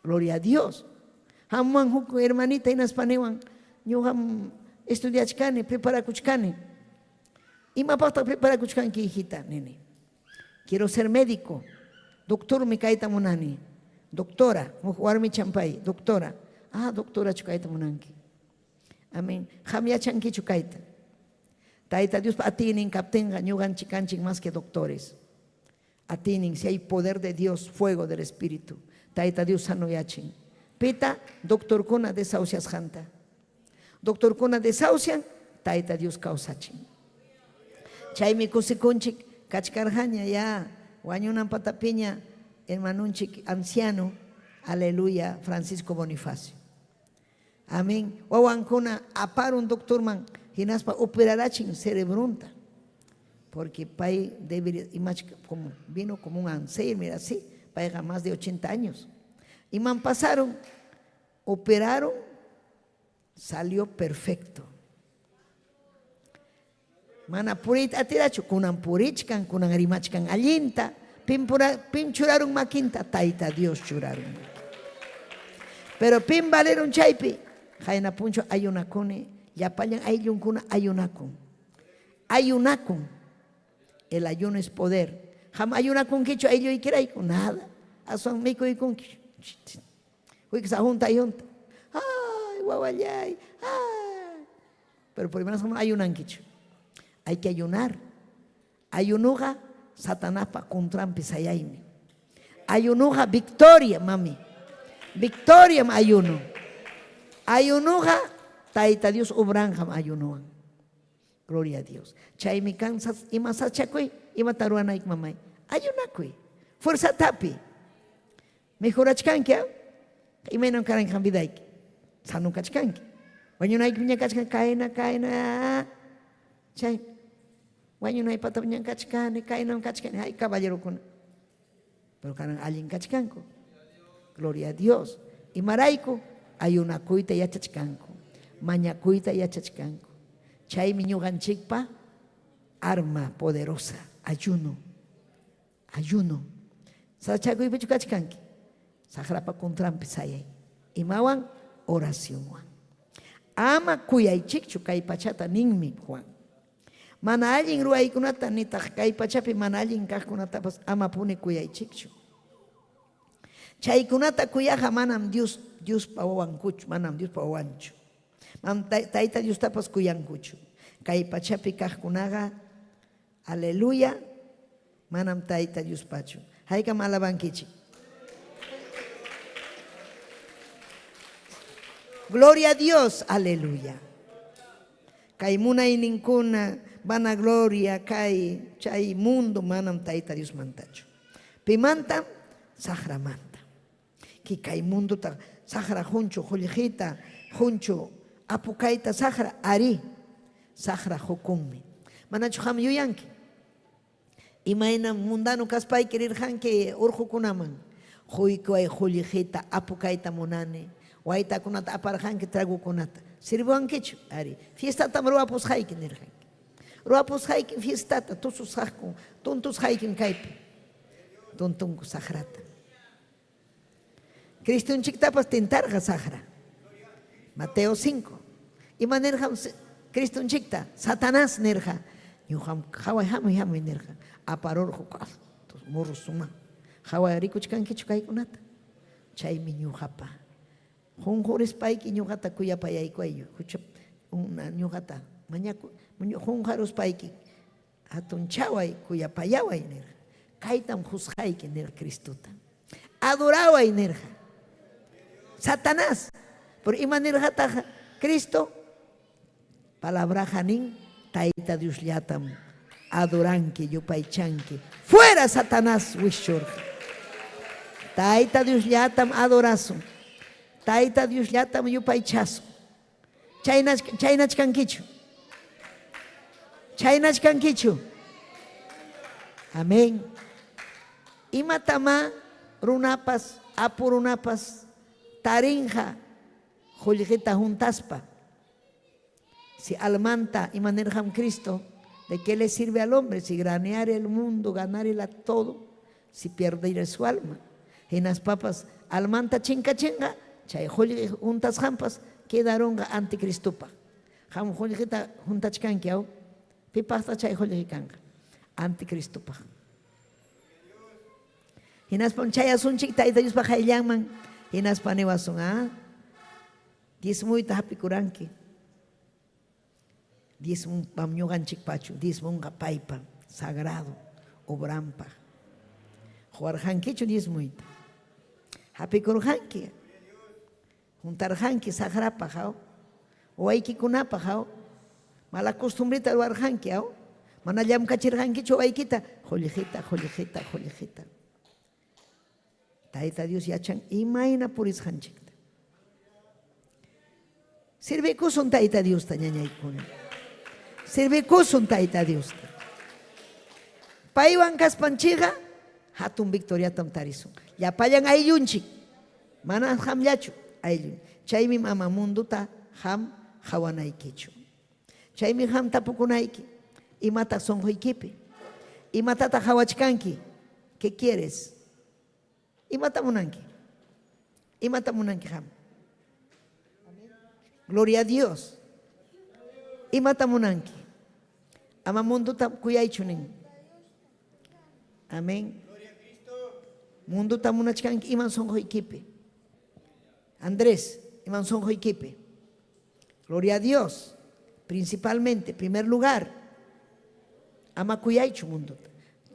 Gloria a Dios. Hamuwan huk hermanita hinaspa niwan, ñuqam estudiachkani, preparakuchkani. Imapaqtaq preparakuchkanki, hijita? Nini. Quiero ser médico. Doctormi kayta munani. Doctora, huk warmichan pay, doctora. Ah, doctorachu kayta munanki. Amén. Qam yachankichu kayta. Tayta Diospa atiynin kaptinqa ñuqanchik kanchik más que doctores. Atiynin, si hay poder de Dios, fuego del Espíritu. Tayta Dios sanoyachin. Pita doctorkuna desahuciasqanta. Doctorkuna desahucian, Tayta Dios kawsachin. Chaymi kusikunchik kachkarqaña ya wañunan patapiña hermanunchik anciano, aleluya, Francisco Bonifacio. Amén. Wawankuna aparun doctorman hinaspa operarachin cerebronta. Porque pay debe, como vino como un Alzheimer así, payqa más de 80 años. Iman pasaron, operaron, salió perfecto. Mana puriyta atirachu, kunan purichkan, kunan rimachkan allinta. Pim, pura, pim churarun makinta, Tayta Dios churarun. Pero pim valerun chaypi, qayna puncho ayunakuni, llapallan ayllunkuna ayunakun. Ayunakun. El ayuno es poder. Qam ayunakunkichu aylluykirayku, nada. Aswan mikuykunki. Wiksa junta junta. Ay, wawallay. Ay. Pero por lo menos ayunankichu. Hay que ayunar. Ayunuqa Satanaspa contranpi sayaymi. Ayunuqa victoria, mami. Victoria ayuno. Ayunuqa Tayta Dios obranqam ayunuwan. Gloria a Dios. Chaymi kan ima sachakuy, imata ruwanayki mamay. Ayunakuy. Fuerza tapi. Mejorachkanki, ah? Imaynam karan qam vidayki? Sano kachkanki. Wañunaykipiña kachkan kayna, kayna. Chay wañunaypatapiña kachkani, kaynam kachkani. Ay, caballerokuna. Pero kanan allin kachkanku. Gloria a Dios. Imarayku? Ayunakuyta yachachkanku, mañakuyta yachachkanku. Chaymi ñuqanchikpa arma poderosa, ayuno. Ayuno. Sasachakuypichu kachkanki? Saqrapa contranpi sayay. Imawan? Oracionwan. Ama kuyaychikchu kay pachata ninmi Juan. Mana allin ruwaykunata nitaq kay pachapi mana allin kaqkunatapas amapuni kuyaychikchu. Chaykunata kuyaqa manam Dios Diospa wawankuchu, manam Diospa wawanchu. Manam Tayta Diostapas kuyankuchu. Kay pachapi kaqkunaqa, aleluya, manam Tayta Diospachu. Haykam alabankichik? Gloria a Dios, aleluya. Kay munayninkuna, vanagloria, kay chay mundo manam Tayta Diosmantachu. Pimantam? Saqramanta. Ki kay mundota saqra qunchu qullqita, qunchu apu kayta saqra? Arí, saqra qukunmi. Manachu qam yuyanki? Imaynam mundano kaspayki rirqanki urqukunaman, Quykuway qullqita, apu kayta munani. Waytakunata aparqanki tragokunata. Sirviwankichu? Arí. Fiestatam ruwapusqayki nirqanki. Ruwapusqaykim fiestata, tususqaqku, tuntusqaykim kaypi. Tuntunku saqrata. Cristonchiktapas tentarqa saqra. Mateo 5. Ima nirqam Cristonchikta? Satanás nirqa. Ñuqam qaway hamuy hamuy nirqa. Aparurqu murru suma. Qaway rikuchkankichu kaykunata? Chaymi ñuqapa. Qunqurispayki ñuqata kuyapayaykuway hucha ñuqata mañaku qunqaruspayki Hatunchaway, kuyapayaway nirqa. Kaytam qusqayki nirqa Cristota. Adoraway nirqa. Satanás. Pero ima nirqataq Cristo? Palabraqa nin Tayta Diosllatam adoranki, yupaychanki. Fuera Satanás wischurqa. Tayta Diosllatam adorasun. Tayta Diosllatam yupaychasun. Chaynachkankichu? Chaynachkankichu? Amén. Imatamá runapas, apu runapas tarinqa qullqita huntaspa? Si almanta, ima nirqam Cristo? ¿De qué le sirve al hombre si graneare el mundo, ganare a todo, si pierdere su alma? Hinaspapas almanta chinkachinqa, chay qullqi huntasqanpas quedarunqa anticristopaq. Qam qullqita huntachkanki, aw? Pipaqtaq chay qullqi kanqa? Anticristopaq. Hinaspam chayasunchik Tayta Diospa qayllanman, hinaspa niwasun, ah, diezmoyta hapikuranki. Diezmonpam ñuqanchikpachu, diezmonqa paypa sagrado obranpaq. Quwarqankichu diezmoyta? Hapikurqanki? Juntarqanki saqrapaq, aw? Wawaykikunapaq, aw? Mala costumbreta ruwarqanki, aw? Mana llamkachirqankichu wawaykita? Qullqita, qullqita, qullqita. Tayta Dios yachan imayna purisqanchikta. Servikusun Tayta Diosta, ñañaykuna. Servikusun Tayta Diosta. Paywan kaspanchikqa hatun victoriatam tarisun. Llapallan ayllunchik, mana qamllachu ayllun. Chaymi mama mundota qam qawanaykichu. Chaymi qam tapukunayki, imataq sunquykipi? Imatataq qawachkanki? ¿Qué quieres? Imata munanki? Imata munanki qam? Gloria a Dios. Imata munanki? Ama mundota kuyaychu nin. Amén. Mundota munachkanki iman sunquykipi? Andrés, iman sunquykipi? Gloria a Dios. Principalmente, primer lugar, ama kuyaychu mundota.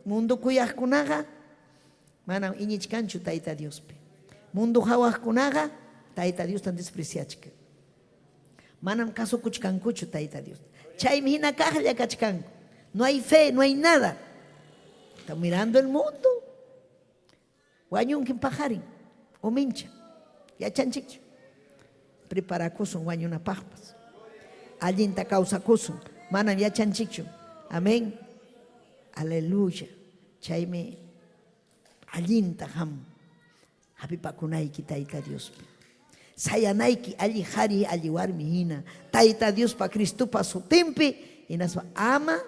Mundo kuyaqkunaqa manam iñichkanchu Tayta Diospi. Mundo hawaqkunaqa Tayta Diostam despreciachkan. Manam kasukuchkankuchu Tayta Diosta. Chaymi hina kaqlla kachkanku. No hay fe, no hay nada. Está mirando el mundo. Wañunkim paqarin, umincha. Yachanchikchu? Preparakusun wañunapaqpas. Allinta kawsakusun. Manam yachanchikchu. Amén. Aleluya. Chaymi allinta qam. Hapipakunayki Tayta Diospi. Sayanayki alli qari alli warmi hina Tayta Diospa Cristopa sutinpi hinaspa ama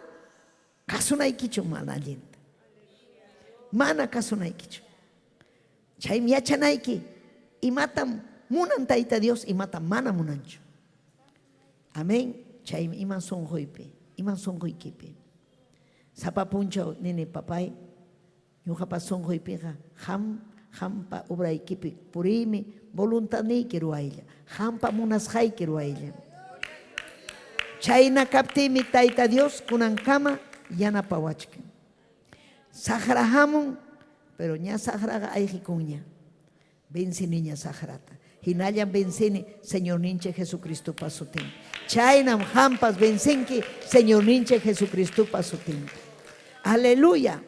kasunaykichu mana allinta. Mana kasunaykichu. Chaymi yachanayki imatam munan Tayta Dios, imatam mana munanchu. Amén. Chaymi iman sunquypi, iman sunquykipi. Sapa punchaw nini papay, ñuqapa sunquypiqa qam qampa obraykipi puriymi voluntadniyki ruwaylla, qampa munasqayki ruwaylla. Chayna kaptiymi Tayta Dios kunankama yanapawachkan. Saqra hamun, pero ña saqraqa ayqikunña. Venciniña saqrata. Hinallam vencini Señorninchik Jesucristopa sutinpi. Chaynam qampas vencenki Señorninchik Jesucristopa sutinpi. Aleluya.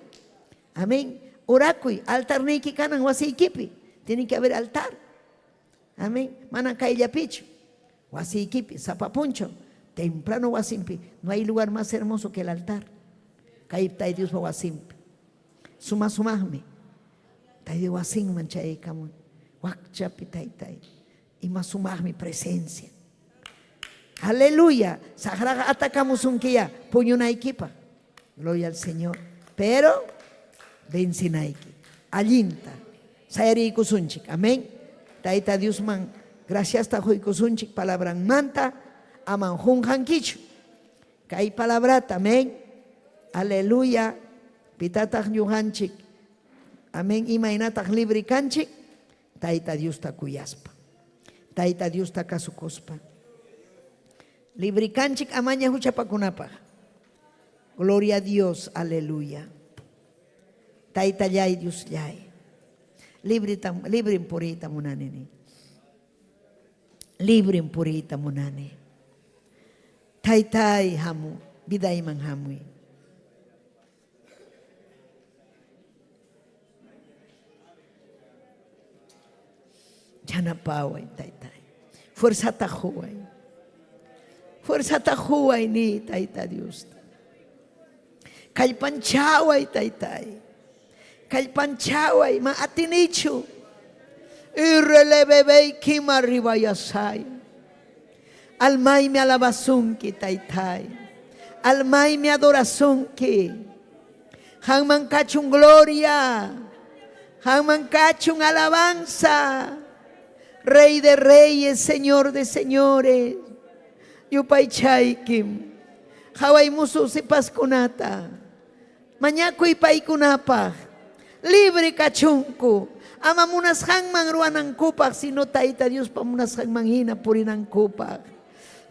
Amén. Orakuy, altarniyki kanan wasiykipi. Tiene que haber altar. Amén. Mana kayllapichu. Wasiykipi, sapa punchaw, temprano wasinpi. No hay lugar más hermoso que el altar. Kay Tayta Diospa wasinpi. Suma sumaqmi. Tayta wasinman chayaykamun. Wakchapi taytay. Ima sumaqmi presencia. Aleluya. Saqraqa atakamusunkiya puñunaykipaq. Gloria al Señor. Pero vencinayki. Allinta. Sayariykusunchik. Amén. Tayta Diosman graciasta quykusunchik palabranmanta. Aman qunqankichu. Kay palabrata, amén. Aleluya. Pitataq ñuqanchik. Amén. Imaynataq libre kanchik? Tayta Diosta kuyaspa. Tayta Diosta kasukuspa. Libre kanchik amaña huchapakunapaq. Gloria a Dios, aleluya. Taytallay, Diosllay. Libre librem puriyta munani ni. Librem puriyta munani. Taytay hamu, vidayman hamuy. Yanapaway, taytay. Fuerzata quway. Fuerzata quway ni Tayta Diosta. Kallpanchaway, taytay. Kallpanchaway, ma atinichu. Irrelebebey kima ribayasay. Almaymi alabasunki, taytay. Almaymi adorasunki. Qanman kachun gloria. Qanman kachun alabanza. Rey de reyes, Señor de señores. Yupaychaykim. Qaway musu sipaskunata. Mañakuy paykunapaq. Libre kachunku. Ama munasqanman ruwanankupaq, sino Tayta Diospa munasqanman hina purinankupaq.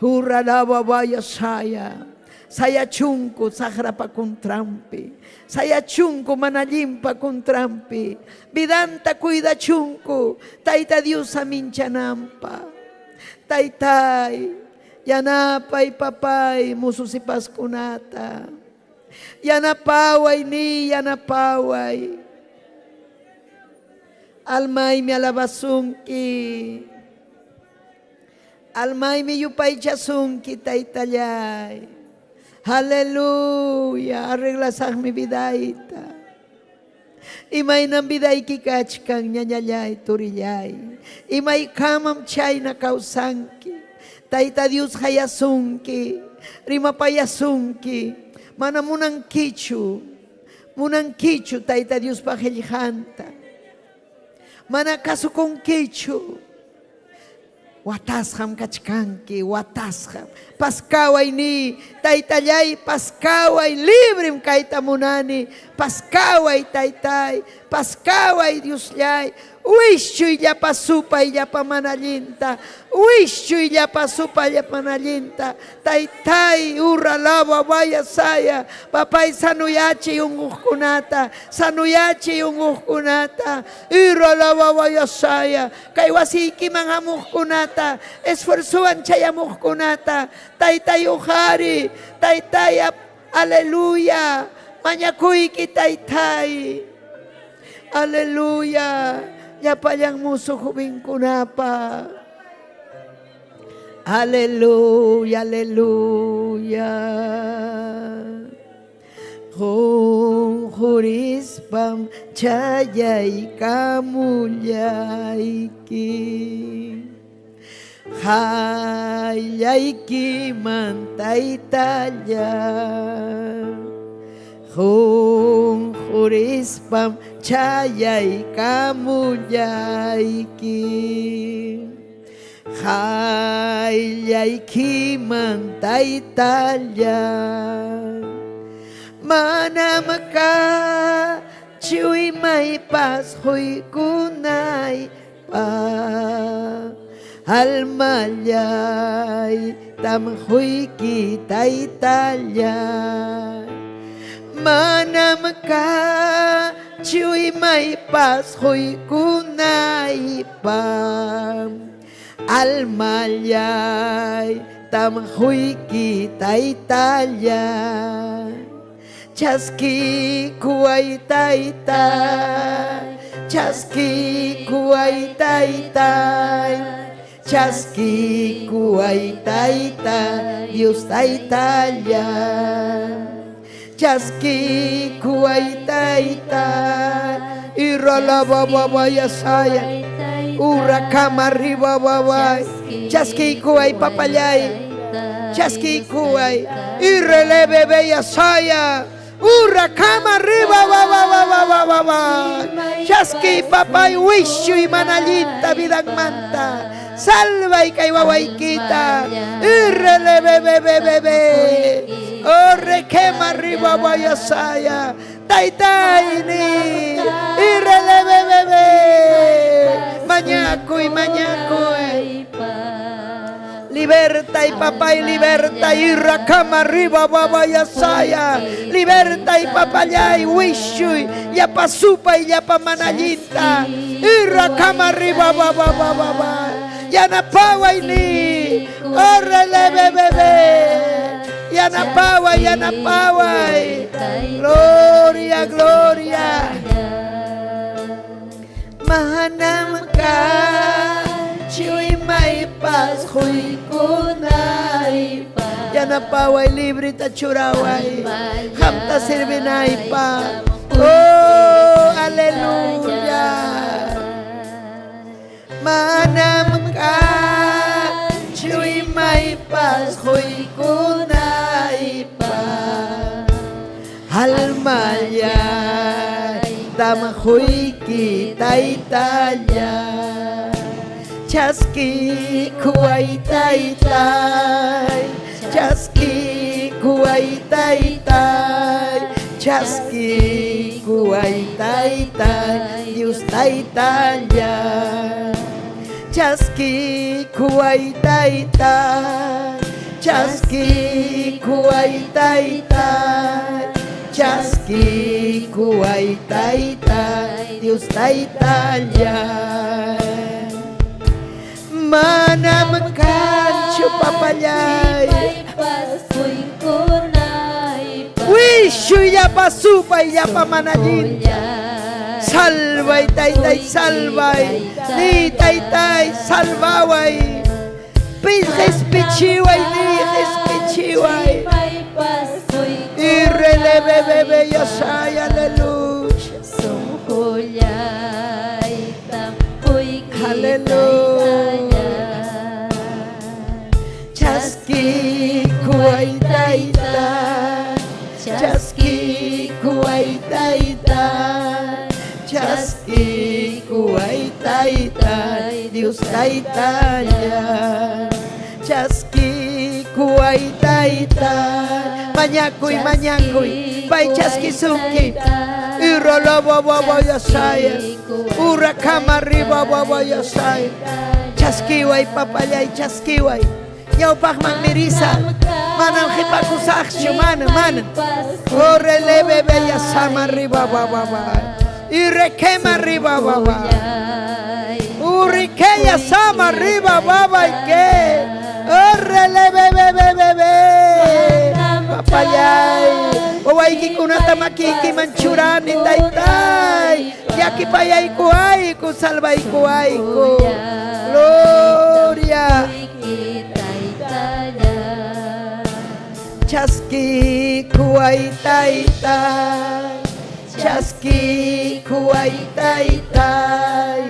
Hurralaba vaya saya. Sayachunku saqrapa contranpi. Sayachunku mana allinpa contranpi. Vidanta cuidachunku Tayta Dios aminchananpaq. Taytay, yanapay papay musu sipaskunata. Yanapaway ni yanapaway. Almaymi alabasunki. Almaymi yupaychasunki taytallay. Aleluya, arreglasaqmi vidayta. Imaynam vidayki kachkan ñañallay, turillay. Imaykamam chayna kawsanki. Tayta Dios hayasunki, rimapayasunki. Mana munankichu, munankichu Tayta Diospa qillqanta. Mana kasukunkichu. Watasqam kachkanki, watasqam. Paskaway ni, taytallay, paskaway, librem kayta munani. Paskaway, taytay, paskaway, Diosllay. Wischuy llapa supay, llapa mana allinta. Wischuy llapa supay, llapa mana allinta. Taytay, urra lava, vaya saya. Papay, sanuyachiy unquqkunata. Sanuyachiy unquqkunata. Urra lava, vaya saya. Kay wasiykiman hamuqkunata, esfuerzowan chayamuqkunata, taytay uqari, taytay, aleluya, mañakuyki taytay. Aleluya, llapallan musu jovenkunapa. Aleluya, aleluya. Qunqurispa. Qunqurispam chayaykamullayki. Qayllaykiman taytallay. Qunqurispam chayaykamullayki. Qayllaykiman taytallay. Manam kachu imaypas quykunaypaq. Almallaytam quyki taytallay. Manam kachu imaypas quykunaypaq. Almallaytam quyki taytallay. Chaskiykuway taytay, chaskiykuway taytay, chaskiykuway taytay, Dios taytallay. Chaskiykuway taytay, irala baba yasaya, urakama riba baba, chaskiykuway papallay, chaskiykuway, irrelebe yasaya, urakama riba baba baba baba baba, chaskiy papay wishuy manallinta vidanmanta, salvay kay wawaykita, irrelebe bebe bebe, orrekema riba bayasaya, taytayni, irrelebe bebe, mañakuy mañakuy. Liberta y papá y liberta y rakama arriba baba yasaya. Liberta y papaya y wishui yapa supa y yapa manallita. Y rakama arriba baba baba baba. Yanapawa y ni. Órale bebé. Yanapawa yanapawa. Gloria, gloria. Manam kachu imaypas quykunaypaq. Yanapaway librita churaway. Qamta servinaypaq. Oh, aleluya. Manam kachu imaypas quykunaypaq. Almallay tam quyki taytallay. Chaskiykuway taytay, chaskiykuway taytay, chaskiykuway taytay, Dios taytallay. Chaskiykuway taytay, chaskiykuway taytay, chaskiykuway taytay, Dios taytallay. Manam kanchu papallay. Wishuy llapa supay llapa manallinta. Salvay taytay salvay. Ni taytay salvaway. Pillqispichiway ni qispichiway. Irrelebe bebe yasay aleluya. Aleluya. Chaskiykuway taytay, chaskiykuway taytay, chaskiykuway taytay, Dios taytallay. Chaskiykuway taytay, mañakuy mañakuy, pay chaskisunki. Irrolobo bobo yasaya, urakama riba bobo yasaya. Chaskiway papallay chaskiway. Ñawpaqman mirisa, manam qipakusaqchu, mana, mana. Orrele bebe yasama riba baba ba. Irrequema riba baba. Urrique yasama riba baba y que. Orrele bebe bebe bebe. Papallay. Wawaykikunata makiykiman churani taytay. Llakipayaykuwayku, salvaykuwayku. Gloria. Chaskiykuway taytay, Chaskiykuway taytay,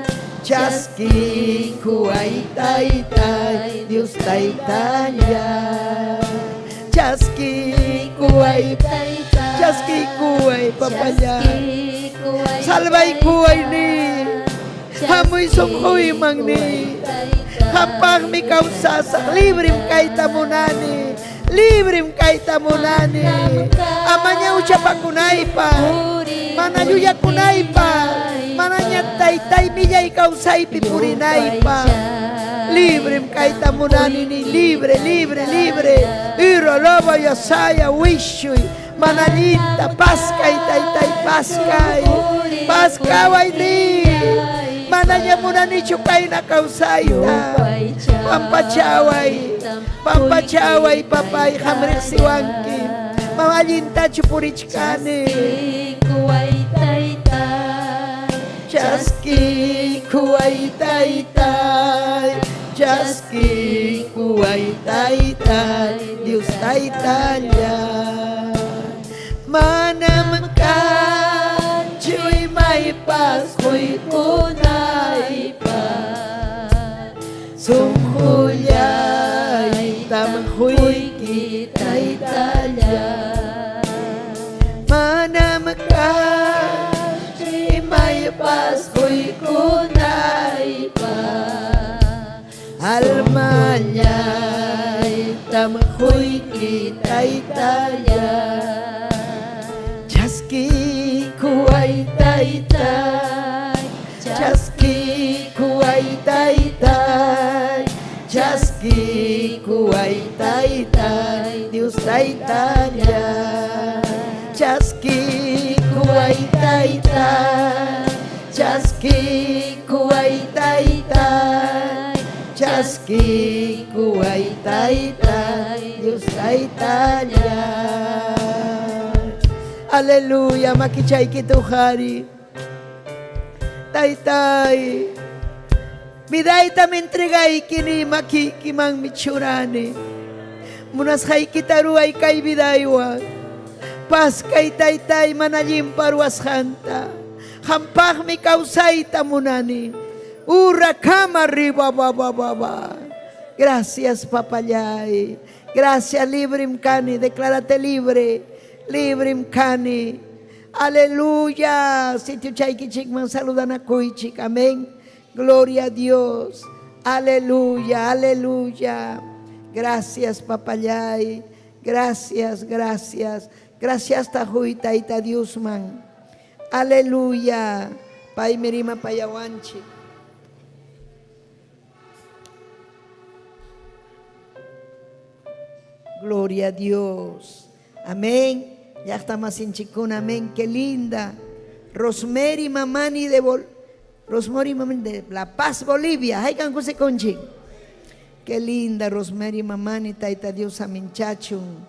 chaskiykuway taytay, Dios taytallay. Chaskiykuway, chaskiykuway papallay. Salvaykuway ni, hamuy sunquyman ni. Qampaqmi kawsasaq, librim kayta munani, librim kayta munani. Amaña huchapakunaypaq, mana llullakunaypaq, manaña taytay millay kawsaypi purinaypaq. Librim kayta munani ni, libre, libre, libre. Iro, lobo, yasaya, wishuy, mana allinta, paskay, taytay, paskay. Paskaway ni. Manaña munanichu kayna kawsayta. Pampachaway, pampachaway, papay, qam riqsiwanki. Mana allintachu purichkani. Chaskiykuway taytay, chaskiykuway taytay, Dios taytallay. Manam kanchu imaypas quykunaypaq, sunqullaytam quyki taytallay. Manam kanchu imaypas quykunaypaq, almallaytam quyki taytallay. Chaskiykuway taytay, chaskiykuway taytay, chaskiykuway taytay, Dios taytallay. Chaskiykuway taytay, chaskiykuway taytay, chaskiykuway taytay, Dios taytallay. Aleluya, makichaykita uqariy. Taytay, vidaytam entregaykini, makiykimanmi churani. Munasqaykita ruway kay vidaywan. Paskay taytay mana allinpa ruwasqanta. Qampaqmi kawsayta munani. Urakama riba ba ba ba ba. Gracias papallay. Gracias, librim kani. Declárate libre. Librim kani. Aleluya. Sitio chaykichikman saludanakuychik. Amén. Gloria a Dios. Aleluya, aleluya. Gracias, papallay. Gracias, gracias. Gracias, tahuy, tayta Diosman. Aleluya. Paymi rimapayawanchik. Gloria a Dios. Amén. Llaqta masinchikkuna, amén. Qué linda. Rosemary Mamani de Bol Rosemary Mamani de La Paz, Bolivia. Haykan kusikunchik. Qué linda Rosemary Mamani, Tayta Dios aminchachun.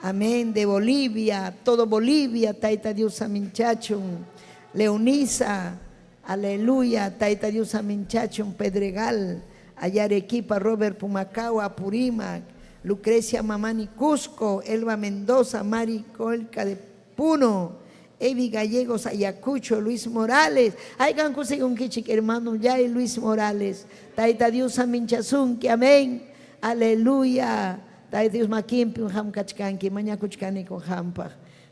Amén. De Bolivia, todo Bolivia, Tayta Dios aminchachun. Leonisa, aleluya, Tayta Dios aminchachun. Pedregal, allá Arequipa, Robert Pumacahua, Apurímac, Lucrecia Mamani Cusco, Elba Mendoza, Mari Colca de Puno, Evi Gallegos, Ayacucho, Luis Morales. Haykan kusikunkichik, hermano Yay Luis Morales. Tayta Dios aminchasunki, amén. Aleluya. Tayta Dios makinpi qam kachkanki, mañakuchkaniku qampaq.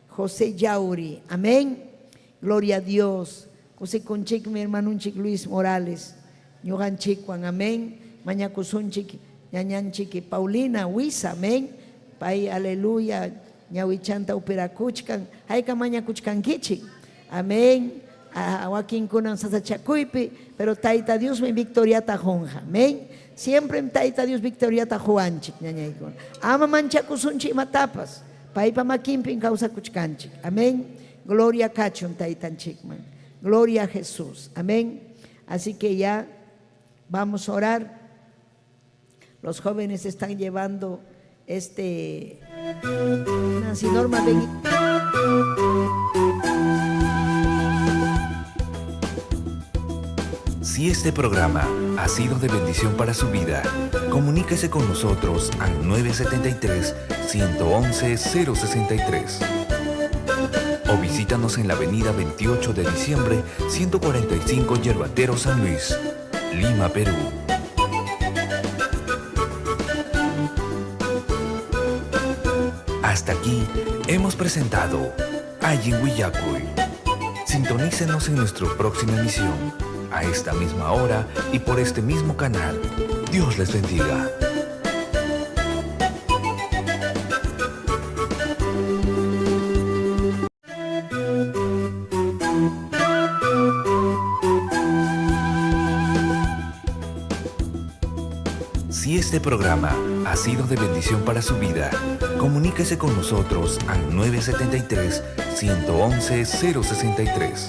José Yauri, amén. Gloria a Dios. Kusikunchikmi hermanunchik Luis Morales. Ñuqanchikwan, amén. Mañakusunchik ñañanchik Paulina Huiza, amén. Pay, aleluya, ñawichanta upirakuchkan. Hayka mañakuchkankichik. Amén. Wakinkunan sasachakuypi, pero Tayta Diosmi victoriata qunqa. Amén. Siempre Tayta Dios victoriata quwanchik, ñañaykuna. Ama manchakusunchik imatapas. Paypa makinpin kawsakuchkanchik. Amén. Gloria kachun Taytanchikman. Gloria a Jesús. Amén. Así que ya vamos a orar. Los jóvenes están llevando Nancy Norma, ven. Si este programa ha sido de bendición para su vida, comuníquese con nosotros al 973-111-063. O visítanos en la avenida 28 de diciembre, 145 Yerbatero San Luis, Lima, Perú. Hasta aquí hemos presentado Allin Willakuy. Sintonícenos en nuestra próxima emisión, a esta misma hora y por este mismo canal. Dios les bendiga. Si este programa ha sido de bendición para su vida, comuníquese con nosotros al 973 111 063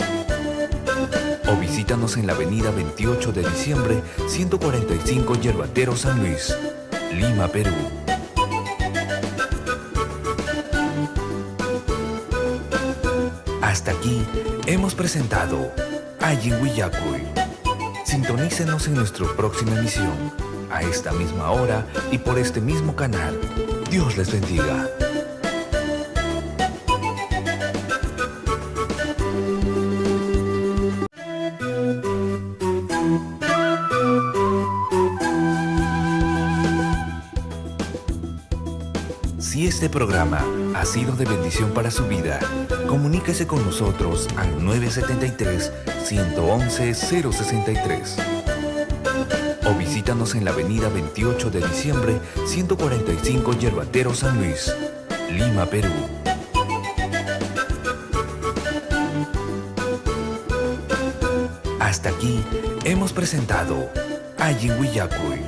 o visítanos en la avenida 28 de diciembre 145 Yerbatero San Luis, Lima, Perú. Hasta aquí hemos presentado Allin Willakuy. Sintonícenos en nuestra próxima emisión, a esta misma hora y por este mismo canal. Dios les bendiga. Si este programa ha sido de bendición para su vida, comuníquese con nosotros al 973 111 063 o visítanos en la avenida 28 de diciembre 145 Yerbatero San Luis, Lima, Perú. Hasta aquí hemos presentado Allin Willakuy.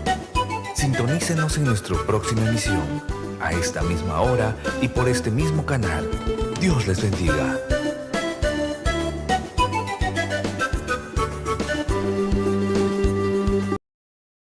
Sintonícenos en nuestra próxima emisión, a esta misma hora y por este mismo canal. Dios les bendiga.